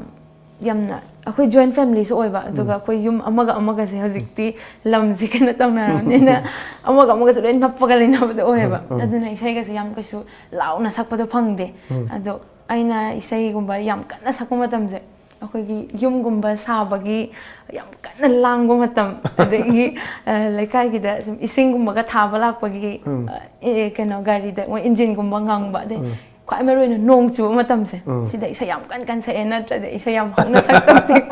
ꯌꯥꯝꯅ ꯑꯩꯈꯣꯏ ꯖꯣꯏꯟ ꯐꯦꯃꯤꯂꯤꯁꯨ ꯑꯣꯏꯕ, ꯑꯗꯨꯒ ꯑꯩꯈꯣꯏ ꯌꯨꯝ ꯑꯃꯒ ꯑꯃꯒꯁꯦ ꯍꯧꯖꯤꯛꯇꯤ ꯂꯝꯁꯦ ꯀꯩꯅꯣ ꯇꯧꯅꯔꯕꯅꯤꯅ ꯑꯃꯒ ꯑꯃꯒꯁꯨ ꯂꯣꯏ ꯅꯞꯄꯒ ꯂꯩꯅꯕꯗꯣ ꯑꯣꯏꯌꯦꯕ꯫ ꯑꯗꯨꯅ ꯏꯁꯩꯒꯁꯦ ꯌꯥꯝ ꯀꯩꯁꯨ ꯂꯥꯎꯅ ꯁꯛꯄꯗꯣ ꯐꯪꯗꯦ꯫ ꯑꯗꯣ ꯑꯩꯅ ꯏꯁꯩꯒꯨꯝꯕ ꯌꯥꯝ ꯀꯟꯅ ꯁꯛꯄ ꯃꯇꯝꯁꯦ ꯑꯩꯈꯣꯏꯒꯤ ꯌꯨꯝꯒꯨꯝꯕ ꯁꯥꯕꯒꯤ ꯌꯥꯝ ꯀꯟꯅ ꯂꯥꯡꯕ ꯃꯇꯝ, ꯑꯗꯒꯤ, ꯑ, ꯂꯩꯀꯥꯏꯒꯤꯗ ꯁꯨꯝ ꯏꯁꯤꯡꯒꯨꯝꯕꯒ ꯊꯥꯕ ꯂꯥꯛꯄꯒꯤ, ꯑ, ꯑꯦ, ꯀꯩꯅꯣ, ꯒꯥꯔꯤꯗ ꯃꯣꯏ ꯏꯟꯖꯤꯟꯒꯨꯝꯕ ꯉꯪꯕ, ꯑꯗꯩ ꯈ꯭ꯋꯥꯏ ꯃꯔꯨꯑꯣꯏꯅ ꯅꯣꯡ ꯆꯨꯕ ꯃꯇꯝꯁꯦ, ꯁꯤꯗ ꯏꯁꯩ ꯌꯥꯝ ꯀꯟ ꯀꯟ ꯁꯛꯑꯦ, ꯅꯠꯇ꯭ꯔꯗꯤ ꯏꯁꯩ ꯌꯥꯝ ꯍꯧꯅ ꯁꯛꯇꯕꯗꯤ꯫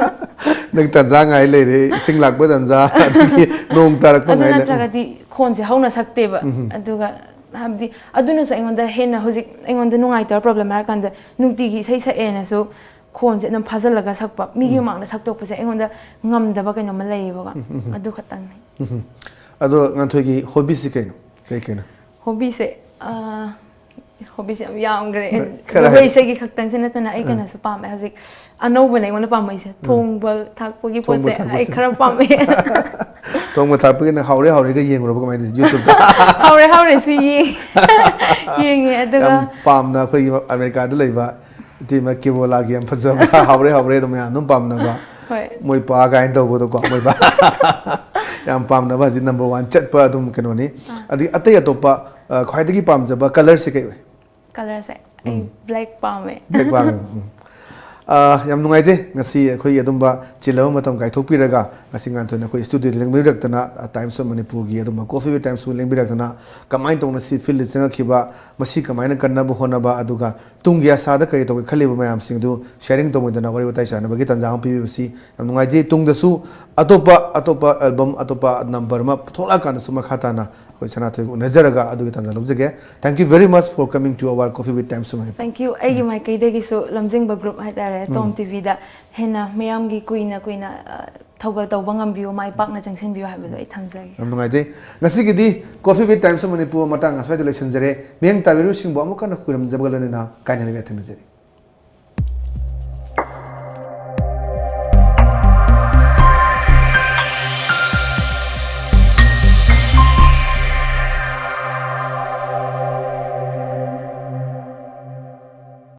ꯅꯪ ꯇꯟꯖꯥ ꯉꯥꯏ ꯂꯩꯔꯦ, ꯏꯁꯤꯡ ꯂꯥꯛꯄ ꯇꯟꯖꯥ, ꯑꯗꯒꯤ ꯅꯣꯡ ꯇꯥꯔꯛꯄ ꯑꯗꯨ ꯉꯥꯏ ꯂꯩ꯫ ꯅꯠꯇ꯭ꯔꯒꯗꯤ ꯈꯣꯟꯁꯦ ꯍꯧꯅ ꯁꯛꯇꯦꯕ꯫ ꯑꯗꯨꯒ ꯍꯥꯏꯕꯗꯤ ꯑꯗꯨꯅꯁꯨ ꯑꯩꯉꯣꯟꯗ ꯍꯦꯟꯅ ꯍꯧꯖꯤꯛ ꯑꯩꯉꯣꯟꯗ ꯅꯨꯡꯉꯥꯏꯇꯕ ꯄ꯭ꯔꯣꯕ꯭ꯂꯦꯝ ꯍꯥꯏꯔꯀꯥꯟꯗ ꯅꯨꯡꯇꯤꯒꯤ ꯏꯁꯩ ꯁꯛꯑꯦꯅꯁꯨ ꯈꯣꯟꯁꯦ ꯑꯗꯨꯝ ꯐꯥꯖꯤꯜꯂꯒ ꯁꯛꯄ, ꯃꯤꯒꯤ ꯃꯃꯥꯡꯗ ꯁꯛꯇꯣꯛꯄꯁꯦ ꯑꯩꯉꯣꯟꯗ ꯉꯝꯗꯕ ꯀꯩꯅꯣꯝꯃ ꯂꯩꯌꯦꯕꯀꯣ꯫ ꯑꯗꯨ ꯈꯛꯇꯪꯅꯤ꯫ ꯑꯗꯣ ꯉꯥꯟꯊꯣꯏꯒꯤ ꯍꯣꯕꯤꯁꯤ ꯀꯩꯅꯣ? ꯀꯩ ꯀꯩꯅꯣ? ꯍꯣꯕꯤꯁꯦ, ꯑ, ꯍꯣꯕꯤꯁꯦ ꯌꯥꯝ ꯌꯥꯝꯈ꯭ꯔꯦ꯫ ꯈꯔ ꯖꯒꯣꯏ ꯍꯥꯏ- ꯏꯁꯩꯒꯤ ꯈꯛꯇꯪꯁꯦ ꯅꯠꯇꯅ ꯑꯩ ꯀꯩꯅꯣꯁꯨ ꯄꯥꯝꯃꯦ꯫ ꯍꯧꯖꯤꯛ ꯑꯅꯧꯕꯅꯦ ꯑꯩꯉꯣꯟꯗ ꯄꯥꯝꯃꯛꯏꯁꯦ꯫ ꯊꯣꯡꯕ ꯊꯥꯛꯄꯒꯤ ꯊꯣꯡꯕ ꯄꯣꯠꯁꯦ ꯑꯩ ꯊꯥꯛꯄꯁꯦ꯫ ꯈꯔ ꯄꯥꯝꯃꯛꯑꯦ꯫ ꯊꯣꯡꯕ ꯊꯥꯛꯄꯒꯤꯅ ꯍꯥꯎꯔꯦ ꯍꯥꯎꯔꯦꯒ ꯌꯦꯡꯉꯨꯔꯕ ꯀꯃꯥꯏꯅ ꯇꯧꯏ? YouTube-ꯇ? ꯍꯥꯎꯔꯦ ꯍꯥꯎꯔꯦꯁꯨ ꯌꯦꯡ-, ꯌꯦꯡꯉꯦ꯫ ꯑꯗꯨꯒ ꯌꯥꯝ ꯄꯥꯝꯅ ꯑꯩꯈꯣꯏꯒꯤ ꯑꯃꯦꯔꯤꯀꯥꯗ ꯂꯩꯕ ꯏꯇꯩꯃ ꯀꯦꯕꯣꯂꯥꯒꯤ ꯌꯥꯝ ꯐꯖꯕ ꯍꯥꯎꯔꯦ ꯍꯥꯎꯔꯦ ꯑꯗꯨꯝ ꯃꯌꯥꯝ ꯑꯗꯨꯝ ꯄꯥꯝꯅꯕ꯫ ꯍꯣꯏ꯫ ꯃꯣꯏ ꯄꯥ ꯀꯥꯏꯅ ꯇꯧꯕꯗꯣꯀꯣ, ꯃꯣꯏ ꯄꯥ꯫ ꯌꯥꯝ ꯄꯥꯝꯅꯕ ꯍꯧꯖꯤꯛ number one ꯆꯠꯄ ꯑꯗꯨꯝ ꯀꯩꯅꯣꯅꯤ꯫ ꯑꯗꯒꯤ ꯑꯇꯩ ꯑꯇꯣꯞꯄ, ꯑ, ꯈ꯭ꯋꯥꯏꯗꯒꯤ ꯄꯥꯝꯖꯕ color-ꯁꯦ ꯀꯩ ꯑꯣꯏ? Color-ꯁꯦ ꯑꯩ black ꯄꯥꯝꯃꯦ꯫ Black ꯄꯥꯝꯃꯦ꯫ ꯎꯝ꯫ ꯑꯥ, ꯌꯥꯝ ꯅꯨꯡꯉꯥꯏꯖꯩ ꯉꯁꯤ ꯑꯩꯈꯣꯏꯒꯤ ꯑꯗꯨꯝꯕ ꯆꯤꯜꯂꯕ ꯃꯇꯝ ꯀꯥꯏꯊꯣꯛꯄꯤꯔꯒ ꯉꯁꯤ ꯉꯥꯟꯊꯣꯏꯅ ꯑꯩꯈꯣꯏ studio ꯗ ꯂꯦꯡꯕꯤꯔꯛꯇꯅ, ꯑ, Times of Manipur ꯒꯤ ꯑꯗꯨꯝꯕ Coffee with Times ꯂꯦꯡꯕꯤꯔꯛꯇꯅ, ꯀꯃꯥꯏꯅ ꯇꯧꯅ ꯁꯤ field ꯗ ꯆꯪꯉꯛꯈꯤꯕ, ꯃꯁꯤ ꯀꯃꯥꯏꯅ ꯀꯟꯅꯕ ꯍꯣꯠꯅꯕ, ꯑꯗꯨꯒ ꯇꯨꯡꯒꯤ ꯑꯁꯥꯗ ꯀꯔꯤ ꯇꯧꯒꯦ ꯈꯜꯂꯤꯕ ꯃꯌꯥꯝꯁꯤꯡꯗꯨ sharing ꯇꯧꯃꯤꯟꯅꯗꯅ ꯋꯥꯔꯤ ꯋꯥꯇꯥꯏ ꯁꯥꯟꯅꯕꯒꯤ ꯇꯥꯟꯖꯥ ꯑꯃ ꯄꯤꯕꯤꯕꯁꯤ ꯌꯥꯝ ꯅꯨꯡꯉꯥꯏꯖꯩ꯫ ꯇꯨꯡꯗꯁꯨ ꯑꯇꯣꯞꯄ ꯑꯇꯣꯞꯄ album, ꯑꯇꯣꯞꯄ number ꯑꯃ ꯊꯣꯛꯂꯛꯑꯀꯥꯟꯗꯁꯨ ꯃꯈꯥ ꯇꯥꯅ ꯑꯩꯈꯣꯏ ꯁꯅꯥꯊꯣꯏꯒ ꯎꯅꯖꯔꯒ ꯑꯗꯨꯒꯤ ꯇꯥꯟꯖꯥ ꯂꯧꯖꯒꯦ꯫ Thank you very much for coming to our Coffee with Times of Manipur. Thank you. ꯑꯩꯒꯤ ꯃꯥꯏꯀꯩꯗꯒꯤꯁꯨ ꯂꯝꯖꯤꯡꯕ group ꯍꯥꯏꯇꯥꯔꯦ, ꯇꯣꯝ ꯇꯤꯚꯤꯗ ꯍꯦꯟꯅ ꯃꯤꯌꯥꯝꯒꯤ ꯀꯨꯏꯅ ꯀꯨꯏꯅ, ꯑ, ꯊꯧꯒꯜ ꯇꯧꯕ ꯉꯝꯕꯤꯌꯨ, ꯃꯥꯏ ꯄꯥꯛꯅ ꯆꯪꯁꯤꯟꯕꯤꯌꯨ ꯍꯥꯏꯕꯗꯣ ꯑꯩ ꯊꯝꯖꯒꯦ꯫ ꯌꯥꯝ ꯅꯨꯡꯉꯥꯏꯖꯩ꯫ ꯉꯁꯤꯒꯤꯗꯤ Coffee with Times of Manipur ꯃꯇꯥꯡ ꯑꯁ꯭ꯋꯥꯏꯗ ꯂꯣꯏꯁꯤꯟꯖꯔꯦ꯫ ꯃꯤꯠꯌꯦꯡ ꯇꯥꯕꯤꯔꯤꯕꯁꯤꯡꯕꯨ ꯑꯃꯨꯛ ꯍꯟꯅ ꯈꯨꯔꯨꯝꯖꯕꯒ ꯂꯣꯏꯅꯅ ꯀꯥꯏꯅ ꯂꯩꯕ ꯊꯦꯡꯅꯖꯔꯤ꯫